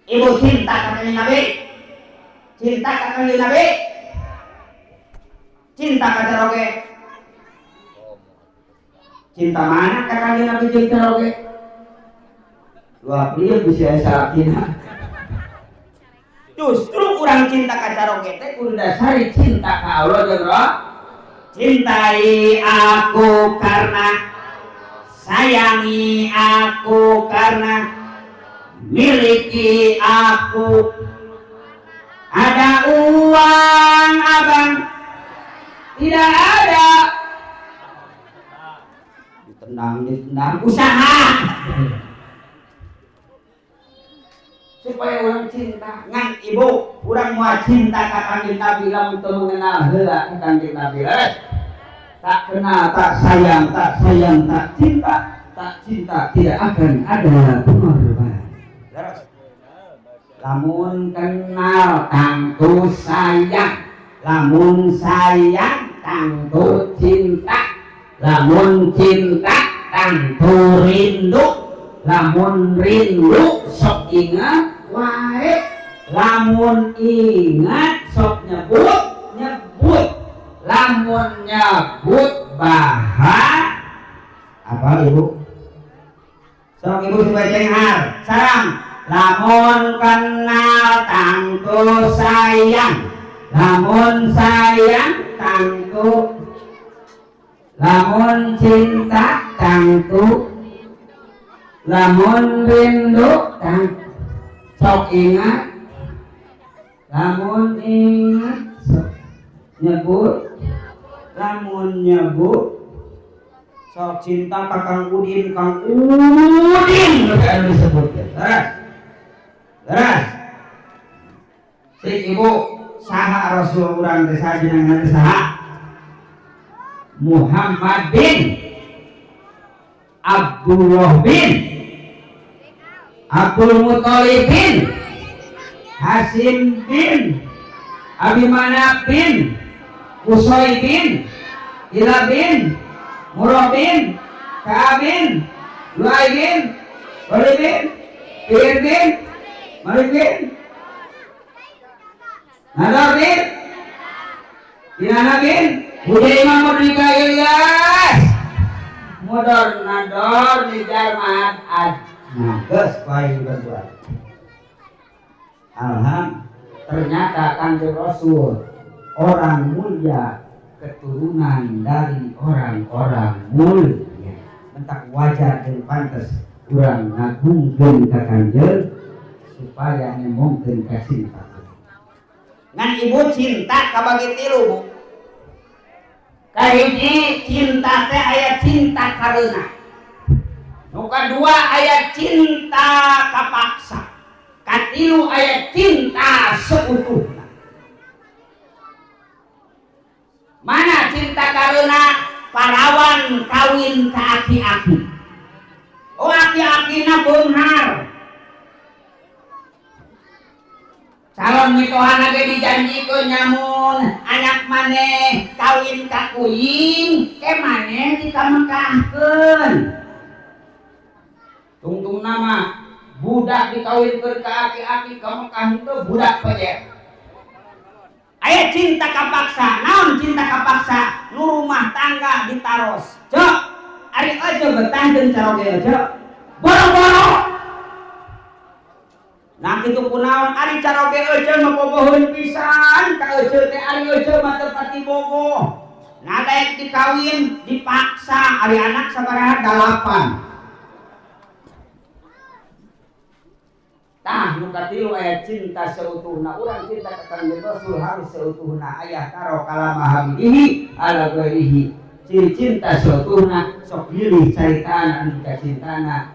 Ibu cinta ka Kangjeng Nabi. Cinta ka Kangjeng Nabi. Cinta ka caroge. Cinta mana ka Kangjeng Nabi jeung caroge? Luar biasa bisa salakina. Justru urang cinta ka caroge teh kudu dasari cinta ka Allah jeung Rasul. Cintai aku karena sayangi aku karena miliki aku. Ada uang abang tidak ada. Ditendang, ditendang usaha supaya orang cinta ngan ibu orang mau cinta ka Kangjeng Nabi lamun teu mengenal heula ka Kangjeng Nabi. Tak kenal tak sayang, tak sayang tak cinta, tak cinta tidak akan ada pengorbanan. Lamun kenal tangtu sayang, lamun sayang tangtu cinta, lamun cinta tangtu rindu, lamun rindu sok ingat wae, lamun ingat sok nyebut nyebut, lamun nyebut bahagia. Apa ibu? Sok ibu supaya cenghar. Sarang lamun kenal tangtu sayang, lamun sayang tangtu, lamun cinta tangtu, lamun rindu tangtu. Sok ingat, lamun ingat sok nyebut, lamun nyebut sok cinta ka Kang Udin, Kang Udin anu disebutkeun. Leres. Leres. Sik ibu saha Rasul urang teh saha jenengan teh saha? Muhammad bin Abdullah bin Abdul Muthalib bin Hasim bin Abi Manaf bin Qusay bin Ila bin Murrah bin Ka'ab bin Lu'ay bin Walid bin Fihr bin Malik bin Nadar bin Kinana bin Hudaimah Merdeka Ilyas Mudor Nador Nijar Mahad Ad. Nah, geus paling berbuat. Alhamdulillah ternyata Kanjeng Rasul orang mulia, keturunan dari orang-orang mulia. Mentak wajar dan pantas urang ngagungkeun ka Kanjeng supaya nemongkeun ka cinta. Ngan ibu cinta kabagi tilu, Bu. Kahiji cinta teh aya cinta kareuna. Nu kadua aya cinta kapaksa. Katilu aya cinta seutuhna. Mana cinta kareuna? Parawan kawin ka aki-aki. Oh aki-akina beunghar. Calon mitohana ge dijanjikeun nyamun anak maneh kawin ka kuing ke maneh dikamekahkeun. Tungtung nama budak dikawinkeun ka aki-aki ka Mekah itu budak pejet. Aya cinta kapaksa, naon cinta kapaksa? Nu rumah tangga ditaros. Cok, ari aja betahkeun caroge aja. Boro-boro. Nah kitu kunaon ari caroge euceun mah boboheun pisan ka euceun teh ari euceun mah teu pati bogoh. Nah daek dikawin dipaksa ari anak sabaraha 8. Tah nu katilu aya cinta seutuhna. Urang cinta ka Kanjeng Rasul harus seutuhna. Ayah taro kalama habibihi ala ghairihi. Ciri cinta seutuhna sok pilih caritaan anu dikacintana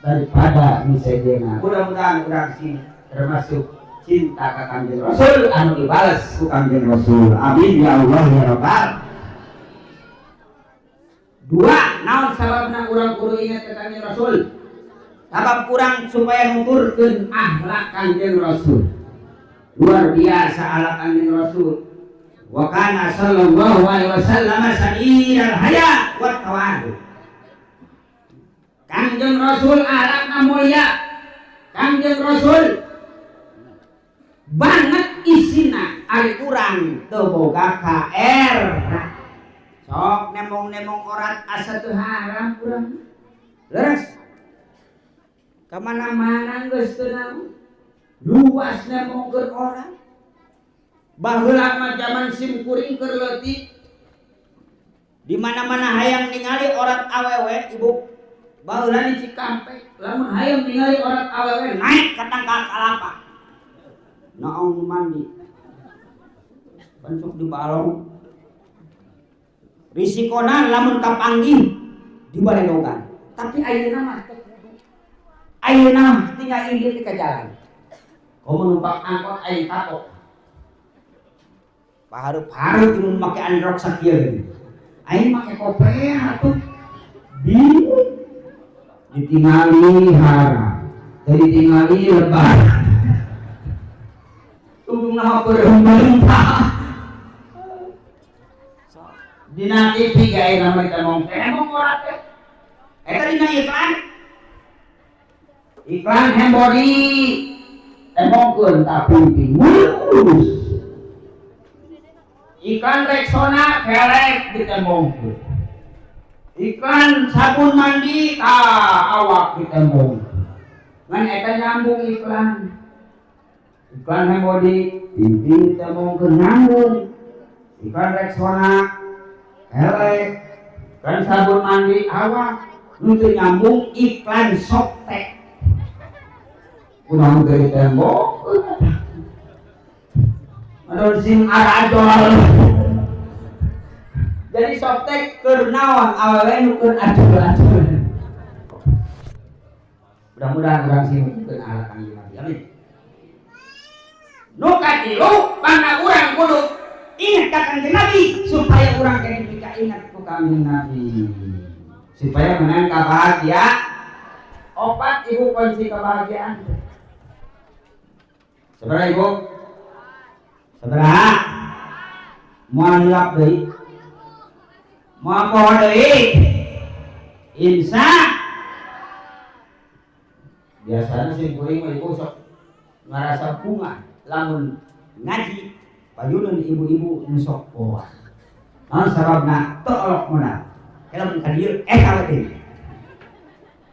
daripada nu sejenna. Mudah-mudahan urang sini termasuk cinta ka Kanjeng Rasul anu dibales ku Kanjeng Rasul. Amin ya Allah ya Rabbal. Dua, naon sababna urang kudu ingat ka Kanjeng Rasul? Sabab kurang supaya nuturkeun akhlak Kanjeng Rasul. Luar biasa akhlak Kanjeng Rasul. Wa kana sallallahu alaihi wasallam sadidal haya wa tawadu. Kanjeng Rasul akhlakna mulia. Kanjeng Rasul banget isina ari urang teu boga KR. Sok nemong-nemong orat asa teu haram urang. Leres. Kemana-mana geus teu naon. Luas nemongkeun orang. Baheula mah jaman sim kuring keur leutik. Di mana-mana hayang ningali orat awewe ibu. Baheula di Cikampek, lamun hayang ningali orat awewe naik ka tangkal kalapa. Naong mandi. Bentuk di balong. Risikona lamun kapanggih di baledogan. Tapi ayeuna mah teu kudu. Ayeuna mah tinggal indit ka jalan. Komo numpak angkot aing kapok. Pahareup-hareup mun make androk sakieu. Aing make koprea atuh. Bingung. Ditingali haram, jadi tingali lebar. Tunggu nama pemerintah. Dina TV gae nama kita ngomong, emang ora teh. Eta dina iklan. Iklan handbody. Emongkeun tapi mulus. Iklan Rexona kelek ditembongkeun. Iklan sabun mandi tah awak ditembong. Ngan eta nyambung iklan. Iklan hembodi pimpin ditembongkeun nyambung. Iklan Rexona elek. Iklan sabun mandi awak nu teu nyambung iklan Softex. Kunaon teu ditembong? Aduh sing aradol. Jadi Softex keur naon awewe nu keur adul-adul. Mudah-mudahan urang sing nuturkeun akhlak Kanjeng Nabi. Amin. Nu katilu pangna urang kudu ingat ka Kanjeng Nabi supaya urang keneh bisa ingat ku Kanjeng Nabi. Supaya menang kabahagia. Opat ibu kunci kebahagiaan. Sabaraha ibu? Sabaraha? Moal hilap deui. Moal poho deui. Insya biasanya sing kuring mah ibu sok ngarasa bunga lamun ngaji payunun ibu-ibu nu sok poho. Naon sababna teu olok modal. Lamun ka dieu eta we.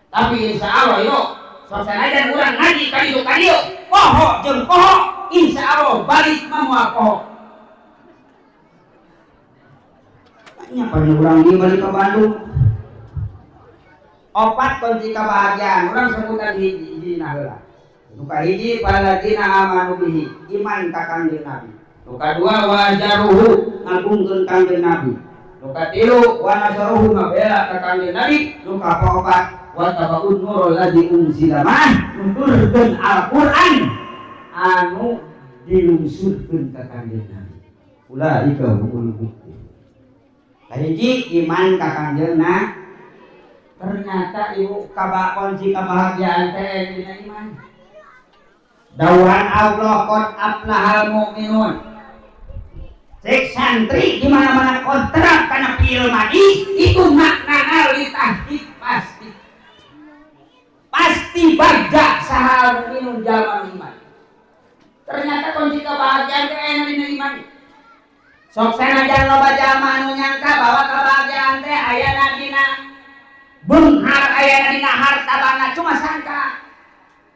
Tapi insya Allah yuk sok sanajan urang ngaji ka dieu ka dieu poho jeung poho insya Allah balik mah moal poho. Nya pada urang dieu balik ka Bandung. Opat kunci kebahagiaan urang sebutan hiji hiji heula. Nu kahiji alladzina amanu bihi iman ka Kanjeng Nabi. Nu kadua wajaruhu ngagungkeun Kanjeng Nabi. Nu katilu wa nasaruhu ngabela ka Kanjeng Nabi. Nu kaopat wa tabaun nurul ladzi unzila ma'ah nuturkeun Al-Qur'an anu dilungsurkeun ka Kanjeng Nabi. Ulaika humul muhtadun. Kahiji iman ka Kanjeng Nabi. Ternyata ibu kunci kebahagiaan teh dina iman. Dawuhan Allah qad aflahal mu'minun. Cek santri di mana-mana kontrak kana fi'il madi itu maknana li tahdid pasti. Pasti bagja saha mu'minun jalma iman. Ternyata kunci kebahagiaan teh aya dina iman. Sok sanajan loba jalma anu nyangka bahwa kebahagiaan teh aya dina beunghar aya dina harta banda cuma sangka.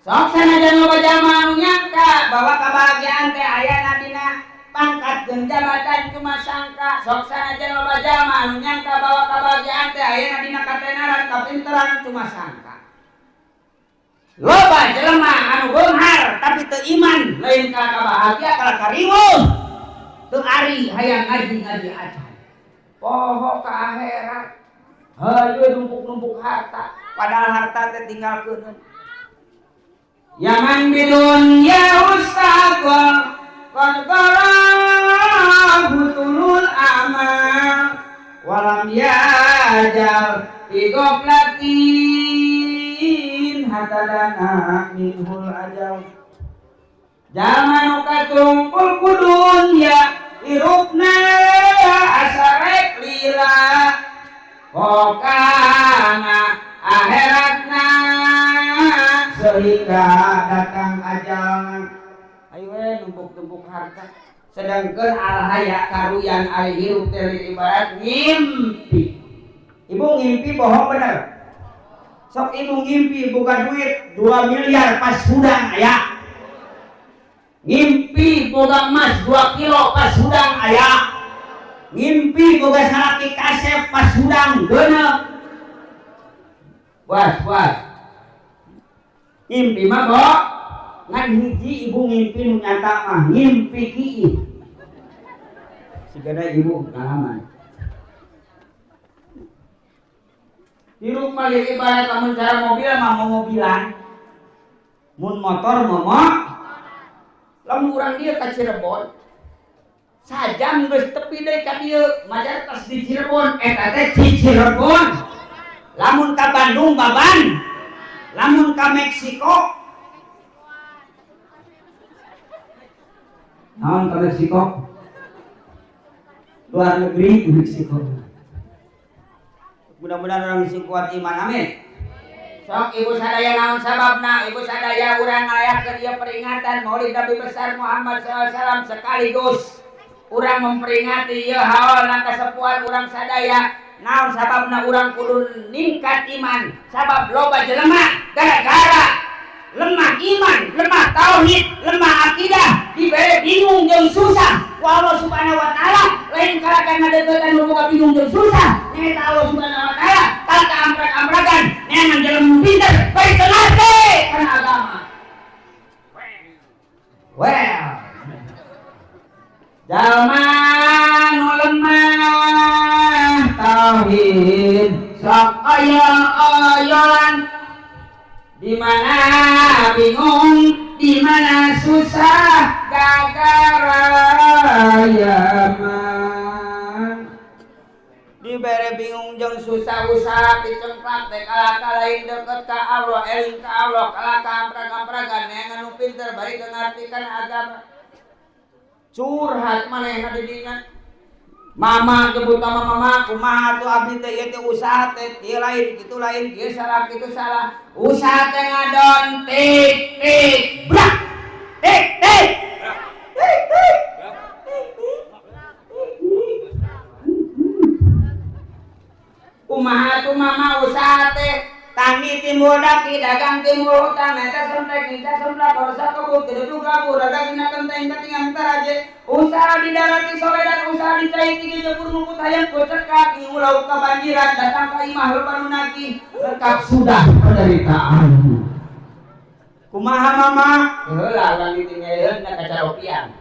Sok sanajan loba jalma anu nyangka bahwa kebahagiaan teh aya dina pangkat jeung jabatan cuma sangka. Sok sanajan loba jalma anu nyangka bahwa kebahagiaan teh aya dina katenaran kapinteran cuma sangka. Loba jelema anu beunghar tapi teu iman lain ka kabahagia ka kariweuh. Teu ari hayang ngaji-ngaji acan. Poho ka akhirat. Hayu numpuk-numpuk harta, padahal harta teh tinggal keuneun. Yaman bidun ya ustaqol qad qarahu tulul amal walam yajal fi ghaflatin hatadana minhul ajal. Jalma nu katumpul ku dunya hirupna asarek lila kokana akhiratna sehingga datang ajalna. Ayo we numpuk-numpuk harta sedangkan alhaya karuyan ari hirup teh ibarat ngimpi. Ibu ngimpi bohong bener? Sok ibu ngimpi boga duit 2 miliar pas hudang aya. Ngimpi boga emas 2 kilo pas hudang aya. Ngimpi boga salaki kasep pas hudang genep. Puas puas. Ngimpi mah bo ngan hiji ibu ngimpi nu nyata mah ngimpi kiih. Sigana ibu pengalaman. Hirup mah ibarat lamun cara mobil mah mobilan. Mun motor momok. Lamun urang dieu ka Cirebon sajam geus tepi deui ka dieu majar tas di Cirebon eta teh Cirebon. Lamun ka Bandung baban, lamun ka Meksiko naon ka Meksiko? Luar negeri Meksiko. Mudah-mudahan orang sing kuat iman, amin. Sok ibu sadaya naon sababna ibu sadaya urang ngalayakeun ieu peringatan Maulid Nabi besar Muhammad SAW sekaligus urang memperingati ieu haul na kasepuhan urang sadaya Naon sababna urang kudu ningkat iman? Sabab loba jelema gara-gara lemah iman, lemah tauhid, lemah akidah, dibere bingung jeung susah. Ku Allah Subhanahu wa taala lain kalakan ngadeukeutan nu boga bingung jeung susah, nyaeta Allah Subhanahu wa taala kalaka amprek-amprekan neangan jelema pinter bari teu ngarti kana agama. Well, jalma nu lemah tauhid sok aya-ayan di mana bingung, di mana susah, gagara yaman. Dibere bingung jeung susah usaha dicengklak teh kalaka lain deket ka Allah, eling ka Allah, kalaka amprag-ampragan neangan nu pinter bari teu ngarti kana agama. Curhat manehna di dinya. Mama jemput sama mama, kumaha tuh abdi teh ieu teh usaha teh kieu lain kitu lain kieu salah kitu salah. Usaha teh ngadon tik tik brak tik tik tik tik. Kumaha tuh mama usaha teh tani timbul daki dagang timbul hutang eta semplek eta semplak rosak kebut gedung kabur dagang dina kenteng katingang taraje usaha di darat di soledan usaha di cai tinggi jebur muput hayam kocek kaki ulau kebanjiran datang ka imah loba nu nagih lengkap sudah penderitaan. Kumaha mama heula urang ditinggalkeun na kacaropian.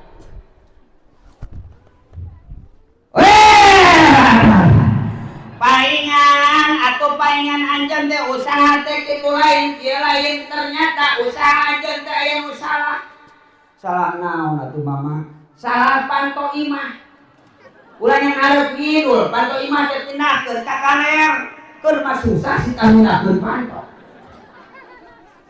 Paingan atau paingan anjeun teh usaha teh kitu lain kieu lain ternyata usaha anjeun teh aya nu salah. Salah naon atuh mama? Salah panto imah. Ulah yang arep ngidul panto imah teh pindahkeun ka kaler. Keur mah susah si mindahkeun panto.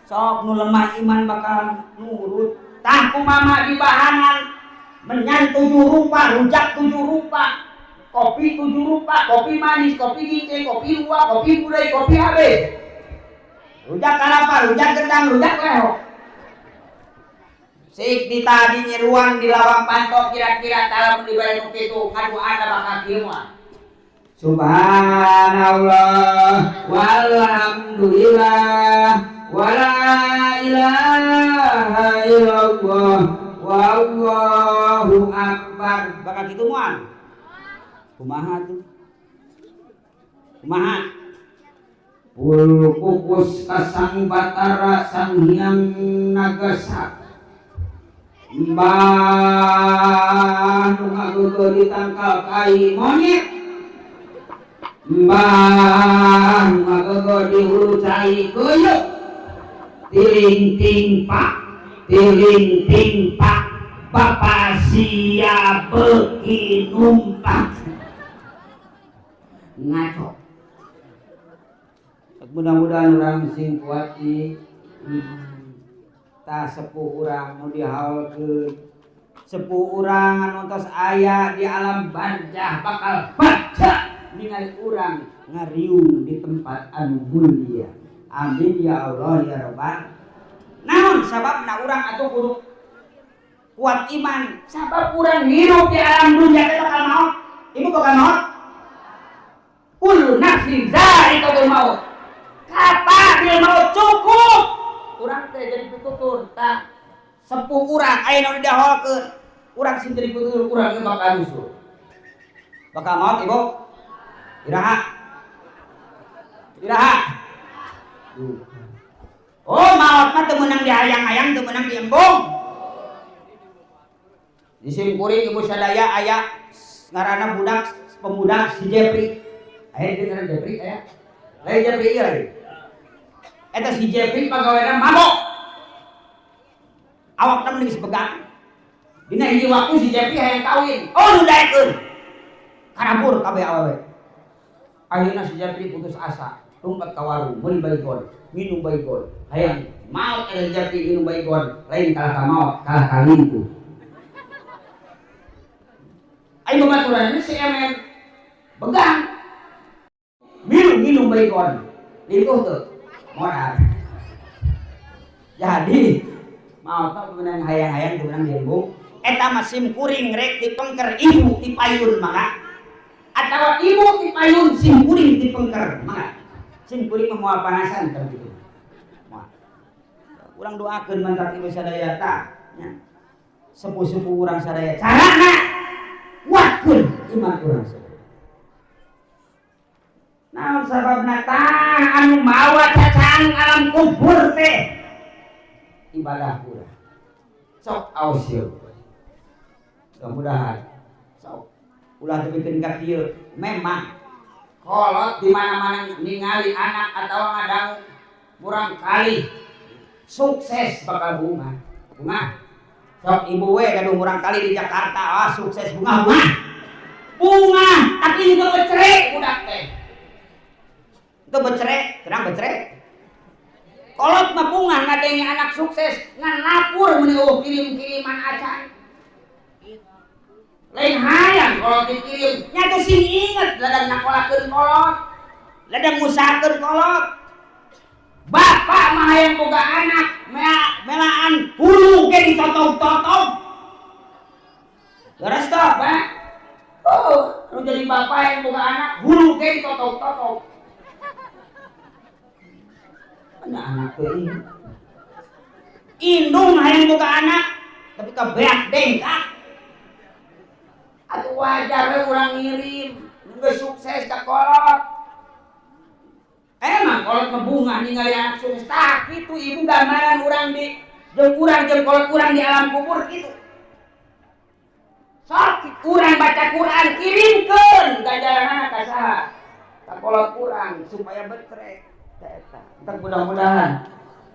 Sok nu lemah iman bakal nurut. Tah ku mama dibahangan menyan 7 rupa, rujak 7 rupa. Kopi 7 rupa, kopi manis, kopi ginceng, kopi luwak, kopi gulai, kopi habis. Rujak kalapa, rujak gedang, rujak leho. Sik di tadi nyeruan di lawang panto kira-kira talamun dibere nu kitu ngaduana bakal kieu mah. Subhanallah walhamdulillah wala ilaha illallah wallahu akbar. Bakal kitu moal. Kumaha tuh? Kumaha? Pul kukus kasang batara sang hyang nagasa. Mbah nu ngageugeuh di tangkal kai monyet. Mbah nu ngageugeuh di hulu cai keuyeuh. Tiling ting pak, tiling ting pak, bapak sia beuki numpak. Ngaco. Mudah-mudahan orang sing kuat di tah sepuh urang nu dihaulkeun. Sepuh urang anu tos aya di alam barzah bakal baca ningali urang ngariung di tempat anu mulia. Amin ya Allah ya Rabbal. Naon sababna urang atuh kudu kuat iman? Sabab urang hirup di alam dunia teh bakal maot. Ibu bakal maot. Kullu nafsin za'iqatul maut. Kata bil maut cukup. Urang teh jadi pitutur tah sepuh urang aya nu didaholkeun. Urang sing jadi pitutur urang ge bakal nyusul. Bakal maot ibu? Iraha? Iraha? Oh maot mah teu meunang diayang-ayang, teu meunang diembung. Di simkuring ibu sadaya aya ngaranna budak pemuda si Jepri. Aya di ngaran Jepri aya. Lain Jepri ieu lain. Eta si Jepri pagawena mabok. Awakna mah geus begang. Dina hiji waktu si Jepri hayang kawin. Oh nu daekeun. Karabur kabeh awewe. Ayeuna si Jepri putus asa, lumpat ka warung meuli baygon, minum baygon. Hayang maot eta Jepri minum baygon, lain kalah ka maot, kalah ka lingkuh. Ayo babaturan ini si MM begang. Minum baygon, lingkuh tuh modal. Jadi mau tau menang hayang-hayang menang diembung. Eta mah sim kuring rek dipengker ibu dipayun maka. Atau atawa ibu ti payun sim kuring ti pengker. Mangga. Sim kuring mah moal panasan tah kitu. Moal. Urang doakeun mantap ibu sadaya tah nya. Sepuh-sepuh urang sadaya carana kuatkeun iman urang sadaya. Naon sababna tah anu mawa cacang alam kubur teh ibadah urang. Sok aos ieu. Mudah-mudahan sok ulah tepikeun ka kieu. Memang kolot di mana-mana ningali anak atawa ngadangu murang kali sukses bakal bunga. Bunga. Sok ibu we gaduh murang kali di Jakarta, ah sukses bunga bunga. Bunga, tapi itu becrek budak teh. Itu becrek, terang becrek. Kolot mah bunga ngadenge anak sukses ngan lapur meuni eueuh kirim-kiriman acan. Lain hayang kolot dikirim, nya teh sing inget ladang nyakolakeun kolot. Ladang ngusahakeun kolot. Bapak mah hayang boga anak melaan hulu ge ditotong-totong. Leres teh, Pak? Oh, nu jadi bapak yang boga anak hulu ge ditotong-totong. Mana anak teh indung hayang boga anak tapi kabeak dengkak. Atuh wajar we urang ngirim, geus sukses ka kolot. Emang kolot mah bunga ningali anak sukses tah kitu ibu gambaran urang di jeung urang jeung kolot urang di alam kubur kitu. Sok urang baca Quran kirimkeun ganjaranana ka saha? Ka kolot urang supaya betrek. Eta. Entar mudah-mudahan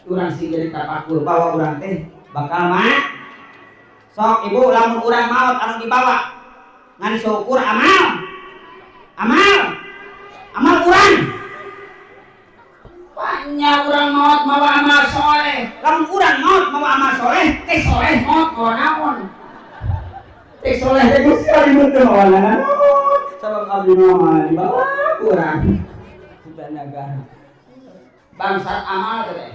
urang sing jadi tapakur bahwa urang teh bakal mah. Sok ibu lamun urang maot anu dibawa ngan syukur amal. Amal. Amal urang. Banyak urang maot mawa amal soleh. Lamun urang maot mawa amal soleh, teh soleh maot mawa naon? Teh soleh teh Gusti abdi teu mawa naon. Sabab abdi mah dibawa urang. Subhanallah. Bangsat amal teh.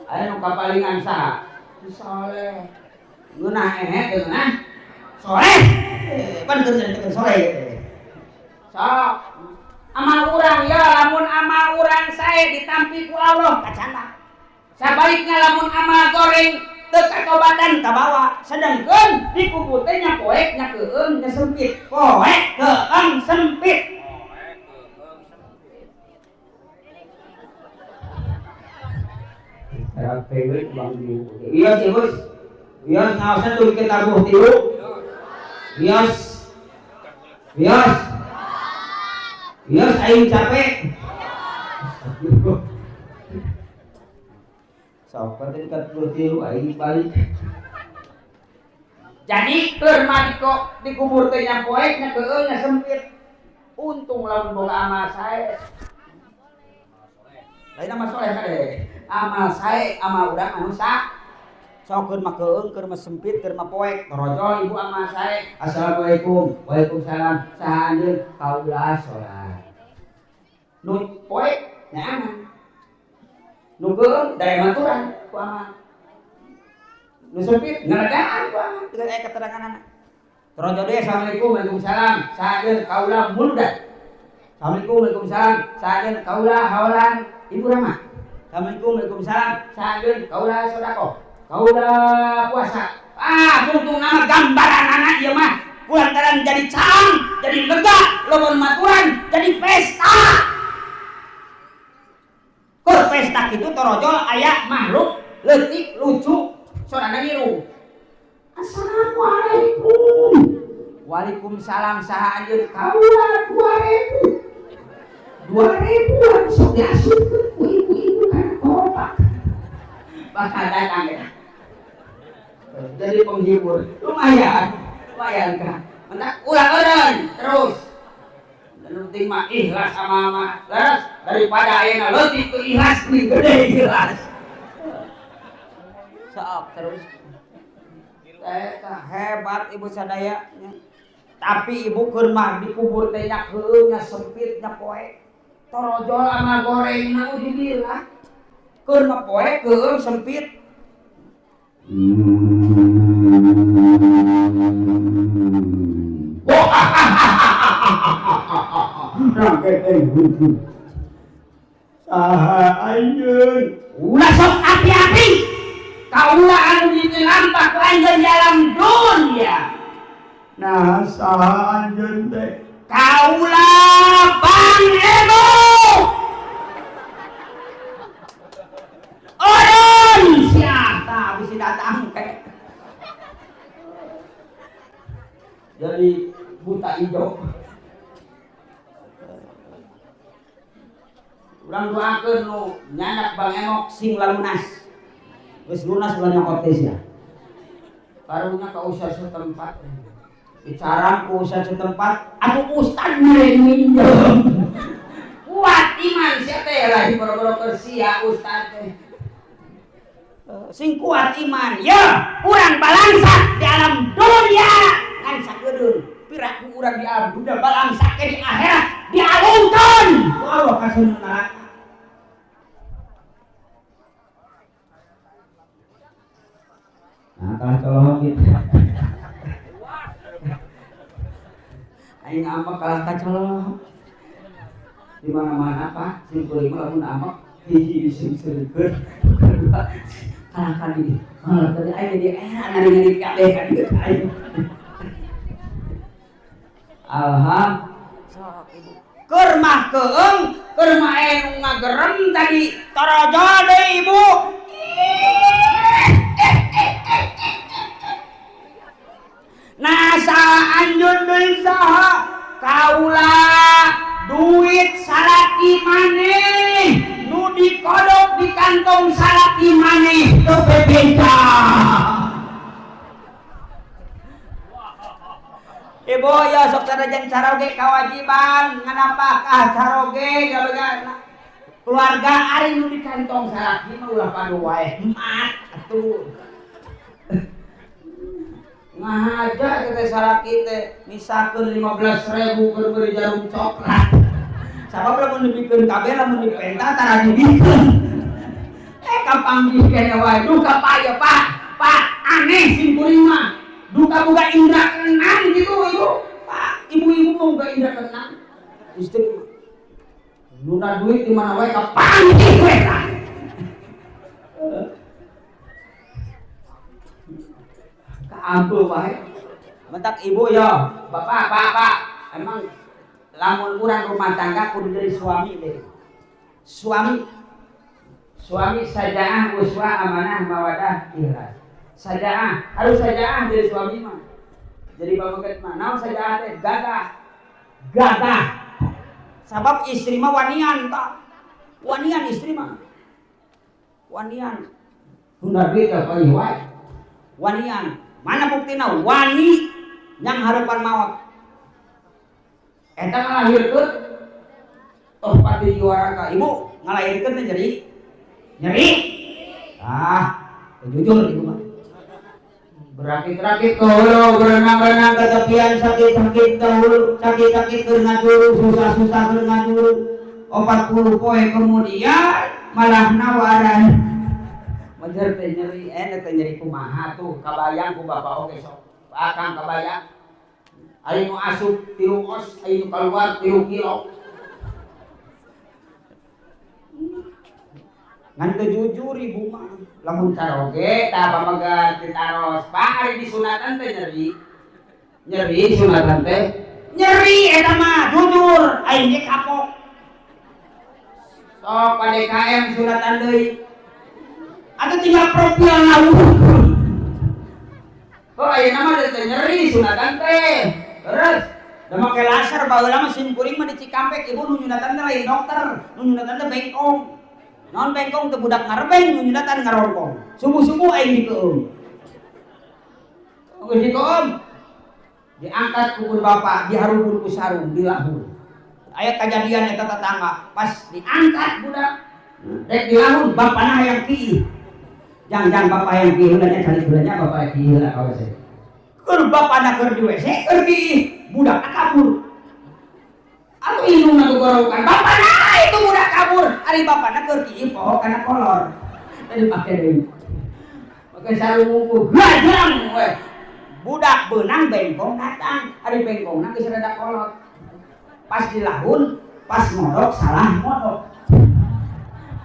Aya nu kapalingan saha? Soleh. Ngeunah ehe teh ngeunah. Soleh. Pan keur jadi soleh. Sok amal urang ya lamun amal urang sae ditampi ku Allah kacana. Sabaliknya lamun amal goreng teu katobatan kabawa. Sedengkeun di kubur teh nya poek nya keueung nya sempit. Poek keueung sempit. Iya sih bos. Iya ngaosna tuh bikin tabuh tilu. Bios. Bios. Bios aing capek. Sok tadi ka tilu aing balik. Jadi keur mah dikubur teh nya poek nya keueung nya sempit. Untung lamun boga amal sae. Lain amal soleh kade. Amal sae amal urang anu sa. Sok keur mah keueung, keur mah sempit, keur mah poek. Torojol ibu amal sae. Assalamualaikum. Waalaikumsalam. Saha anjeun? Kaula salat. Nu poek nyaangan. Nu keueung dae maturan ku amal. Nu sempit ngalegaan ku amal. Teu aya keteranganana. Torojol deui assalamualaikum. Waalaikumsalam. Saha anjeun? Kaula muludan. Assalamualaikum. Waalaikumsalam. Saha anjeun? Kaula haolan. Ibu Rama. Assalamualaikum. Waalaikumsalam. Saha anjeun? Kaula sedekah. Kaula puasa. Ah, tungtung nama gambaran anak ieu mah. Kulantaran jadi cang, jadi lega, lamun maturan jadi pesta. Keur pesta kitu torojol aya makhluk leutik lucu sorana ngiru. Assalamualaikum. Waalaikumsalam. Saha anjeun? Kaula 2000. 2000 sok diasupkeun ku ibu-ibu kana kompak. Bakal datang ya. Jadi penghibur lumayan, lumayan kan. Mentak ulah eureun terus. Dan penting mah ikhlas sama mah. Leres daripada ayeuna leutik teu ikhlas mending gede ikhlas. Sok terus. Eta hebat ibu sadaya nya. Tapi ibu keur mah dikubur teh nya keueung nya sempit nya poek. Torojol ama gorengna ujibillah. Keur mah poek keueung sempit. Rangket euy. Saha anjeun? Ulah sok api-api. Kaula anu ditilampah ku anjeun di alam dunia. Nah, saha anjeun teh? Kaula Bang Ebo. Odon siapa bisa datang teh. Jadi buta hijau. Urang doakeun nu nyandak Bang Emok sing lalunas. Geus lunas ulah nyokot teh sia. Karunya ka ustaz setempat. Bicara ku ustaz setempat, atuh ustaz mere minjem. Kuat iman sia teh lah boro-boro keur sia ustaz teh. Sing kuat iman, ya urang balangsak di alam dunia ngan sakedeung. Piraku urang di alam dunia balangsak di akhirat dialungkeun ku Allah ka neraka. Nah, kalah colong gitu. Aing ambek kalah kacolong. Di mana-mana Pak, sing kuring mah lamun ambek hiji disungseurkeun, kedua kalah ka dieu. Malah tadi aing jadi era ngari-ngari kabeh ka dieu aing. Alhamdulillah. Keur mah keung, keur mah anu ngagerem tadi taraja deui ibu. Nasa anjeun deui saha kaula duit salaki maneh nu dikodok di kantong salaki maneh teu bebeja. Ibu ya sok sanajan caroge kawajiban nganapakah caroge gawe keluarga ari nu di kantong salaki mah ulah padu wae mat atuh. Ngahaja teh salaki teh misakeun 15.000 keur beli jarum coklat. Sabab lamun dibikeun kabeh lamun dipenta tara dibikeun. Kapanggih kene wae duka Pak ya Pak. Pak aneh sim kuring mah. Duka boga indra keenam gitu ibu. Pak, ibu-ibu mau boga indra keenam. Istri mah. Luna duit di mana wae kapanggih we tah. Ampuh wae. Mentak ibu ya, bapak, pak, pak. Emang lamun urang rumah tangga kudu dari suami deh. Suami suami sajaah uswa amanah mawadah ikhlas. Sajaah, harus sajaah dari suami mah. Jadi bapak mah naon sajaah teh gagah. Gagah. Sabab istri mah wanian tak. Wanian istri mah. Wanian. Hunda duit ka wae. Wanian. Mana buktina wani yang harapan maut eta ngalahirkeun oh pati juara ka ibu ngalahirkeun teh nyeri nyeri ah jujur ibu mah berakit-rakit ke hulu berenang-renang ke tepian sakit-sakit ke hulu sakit-sakit keur ngajuru susah-susah keur ngajuru 40 poe kemudian malah nawaran Majer teh nyeri, teh nyeri kumaha tuh, kabayang ku bapak oge sok. Akang kabayang. Ari nu asup 3 os, ari nu kaluar 3 kilo. Ngan teu jujur ibu mah. Lamun caroge tah pamegat ditaros. Pak ari disunatan teh nyeri. Nyeri sunatan teh. Nyeri eta mah jujur, aing ge kapok. Sok PDKM sunatan deui. Atau tinggal profil lalu. Oh, ayeuna mah teh nyeri sunatan teh. Terus, da make laser baheula mah sim kuring mah di Cikampek ibu nu nyunatan teh lain dokter, nu nyunatan teh bengkong. Naon bengkong teh budak ngarebeng nu nyunatan ngarongkong. Subuh-subuh aing dikeum. Geus dikeum. Diangkat ku bapak, diharupun ku sarung, dilahur. Aya kajadian eta tetangga, pas diangkat budak rek dilahur bapana hayang kiih. Jangan bapak yang kieu heula nya cari heula nya bapak kieu heula ka WC. Keur bapana keur di WC keur kieu budak kabur. Atuh indungna gogorowokan bapana itu budak kabur, ari bapana keur kieu poho kana kolor. Tadi pake deui. Pake sarung unggul, gajang we. Budak beunang bengkong datang, ari bengkongna geus rada kolot. Pas dilahun, pas modok salah modok.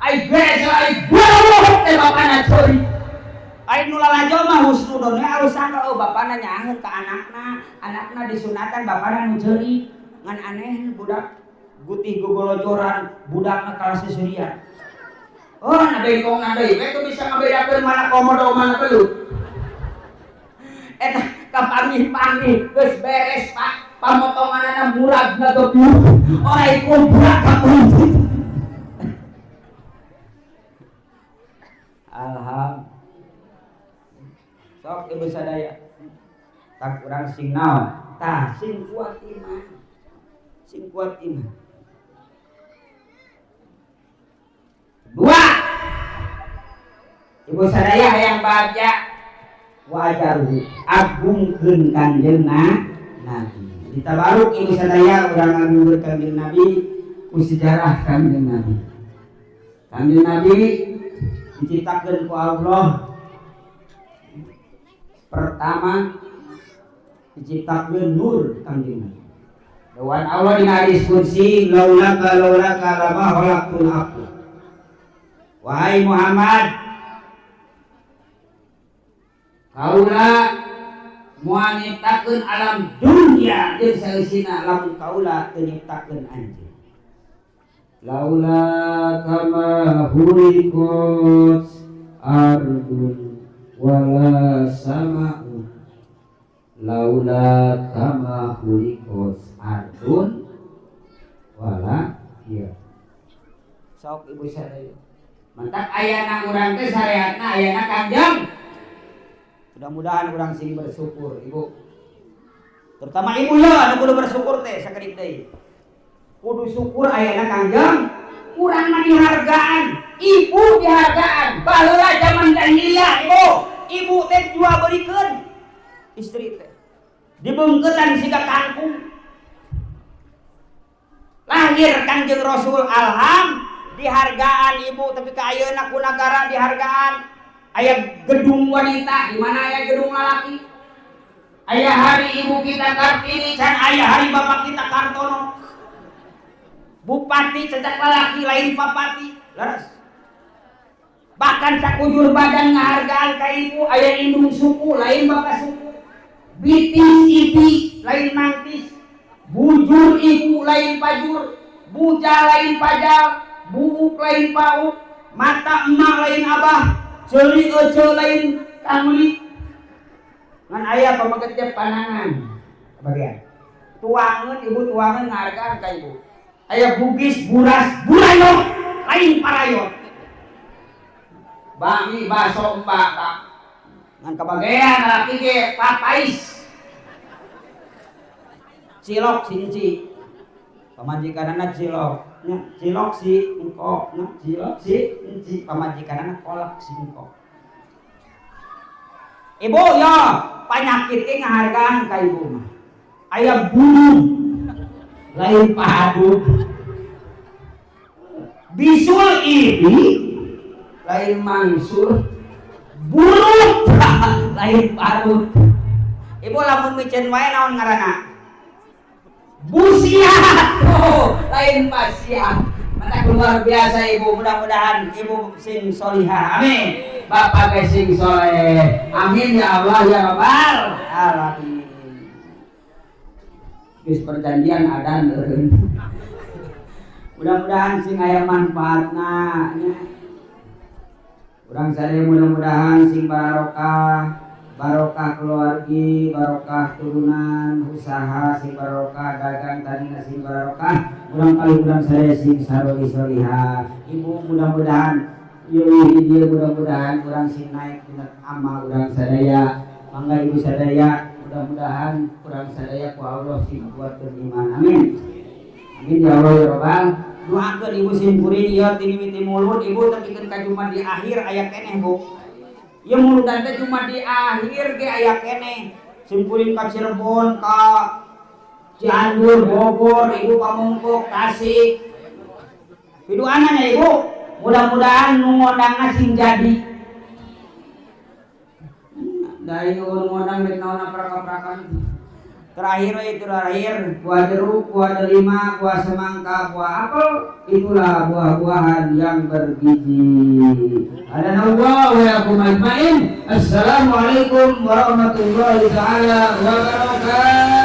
Ai beres ai goblok teh bapana ceurik. Ai nu lalajo mah husnudon we alus sangka oh bapana nyaangeun ka anakna, anakna disunatan bapana nu ceurik. Ngan aneh budak gutih gogolojoran, budakna kalah seserian. Oh, na bengkongna deui we teu bisa ngabedakeun mana komodo mana belut. Eta kapanggih-panggih geus beres Pak, pamotonganana murag ngagebyuk, orai kubrak ka buntut. Alhamdulillah. Sok ibu sadaya. Tak urang sing naon? Tah sing kuat iman. Sing kuat iman. Dua. Ibu sadaya hayang bahagia wajaruhu agungkeun Kanjeng Nabi. Ditabaruk ibu sadaya urang ngagungkeun Kanjeng Nabi ku sejarah Kanjeng Nabi. Kanjeng Nabi diciptakeun ku Allah. Pertama diciptakeun nur Kanjeng Nabi. Dewan Allah dina hadis qudsi laulaka laulaka lama khalaqtul aku. Wahai Muhammad, kaula moal nyiptakeun alam dunia jeung saeusina lamun kaula teu nyiptakeun anjeun. Laula kama hulikot ardun wala sama'un. Laula kama hulikot ardun wala iya. Sok ibu sadaya. Mantak ayana urang teh sareatna ayana Kanjeng. Mudah-mudahan urang sing bersyukur ibu. Terutama ibu ya anu kudu bersyukur teh sakedik deui. Kudu syukur ayana Kanjeng, urang mah dihargaan, ibu dihargaan. Baheula zaman jahiliyah ibu, ibu teh jual belikeun istri teh. Dibungkeutan siga kangkung. Lahir Kanjeng Rasul alham dihargaan ibu, tapi ka ayeuna ku nagara dihargaan. Aya gedung wanita, di mana aya gedung lalaki? Aya hari ibu kita Kartini, can aya hari bapak kita Kartono. Bupati cecak lalaki lain papati, leres. Bahkan sakujur badan ngahargaan ka ibu, aya indung suku lain bapak suku. Bitis ibi lain mantis, bujur ibu lain pajur, buja lain pajal, buuk lain pauk, mata emak lain abah, jeli ece lain kangli. Ngan aya pameget teh panangan. Bagian. Tuangeun ibu tuangeun ngahargaan ka ibu. Aya Bugis buras burayot lain parayot. Bakmi baso mbak tak. Ngan kabagean lalaki ge papais. Cilok sinci. Pamajikanana cilok. Nya cilok si engkok, nya cilok si enci, pamajikanana kolak si engkok. Ibu yo panyakit ge ngahargaan ka ibu mah. Aya bunuh lain padu. Bisul ibi lain mangsur, buruk lain parut. Ibu lamun micen wae naon ngaranna? Busiat, oh, lain pasiat. Mata luar biasa ibu, mudah-mudahan ibu sing solihah, amin. Bapak ge sing soleh, amin ya Allah ya Rabbal alamin. Geus perjanjian adan eureun. Mudah-mudahan sing aya manfaatna nya. Urang sadaya mudah-mudahan sing barokah, barokah keluargi, barokah turunan, usaha sing barokah, dagang tadina sing barokah. Urang paling urang sadaya sing saroli solihah. Ibu mudah-mudahan ieu ieu mudah-mudahan urang sing naik dina amal urang sadaya. Mangga ibu sadaya mudah-mudahan urang sadaya ku Allah sing kuatkeun iman. Amin. Amin ya Allah ya Rabbal. Doakeun ibu sim kuring ieu ti mimiti mulut ibu tepikeun ka Jumat di akhir aya keneh Bu. Ieu muludan teh cuma di akhir ge aya keneh. Sim kuring ka Cirebon, ka Cianjur, Bogor, ibu Pamungkuk, Tasik. Piduana nya ibu, mudah-mudahan nu ngondangna sing jadi. Da aing ngondang rek naon aprak-aprakan. Terakhir itu terakhir buah jeruk, buah delima, buah semangka, buah apel, itulah buah-buahan yang bergizi. Hadanallahu wa iyyakum ajmain. Assalamualaikum warahmatullahi taala wabarakatuh.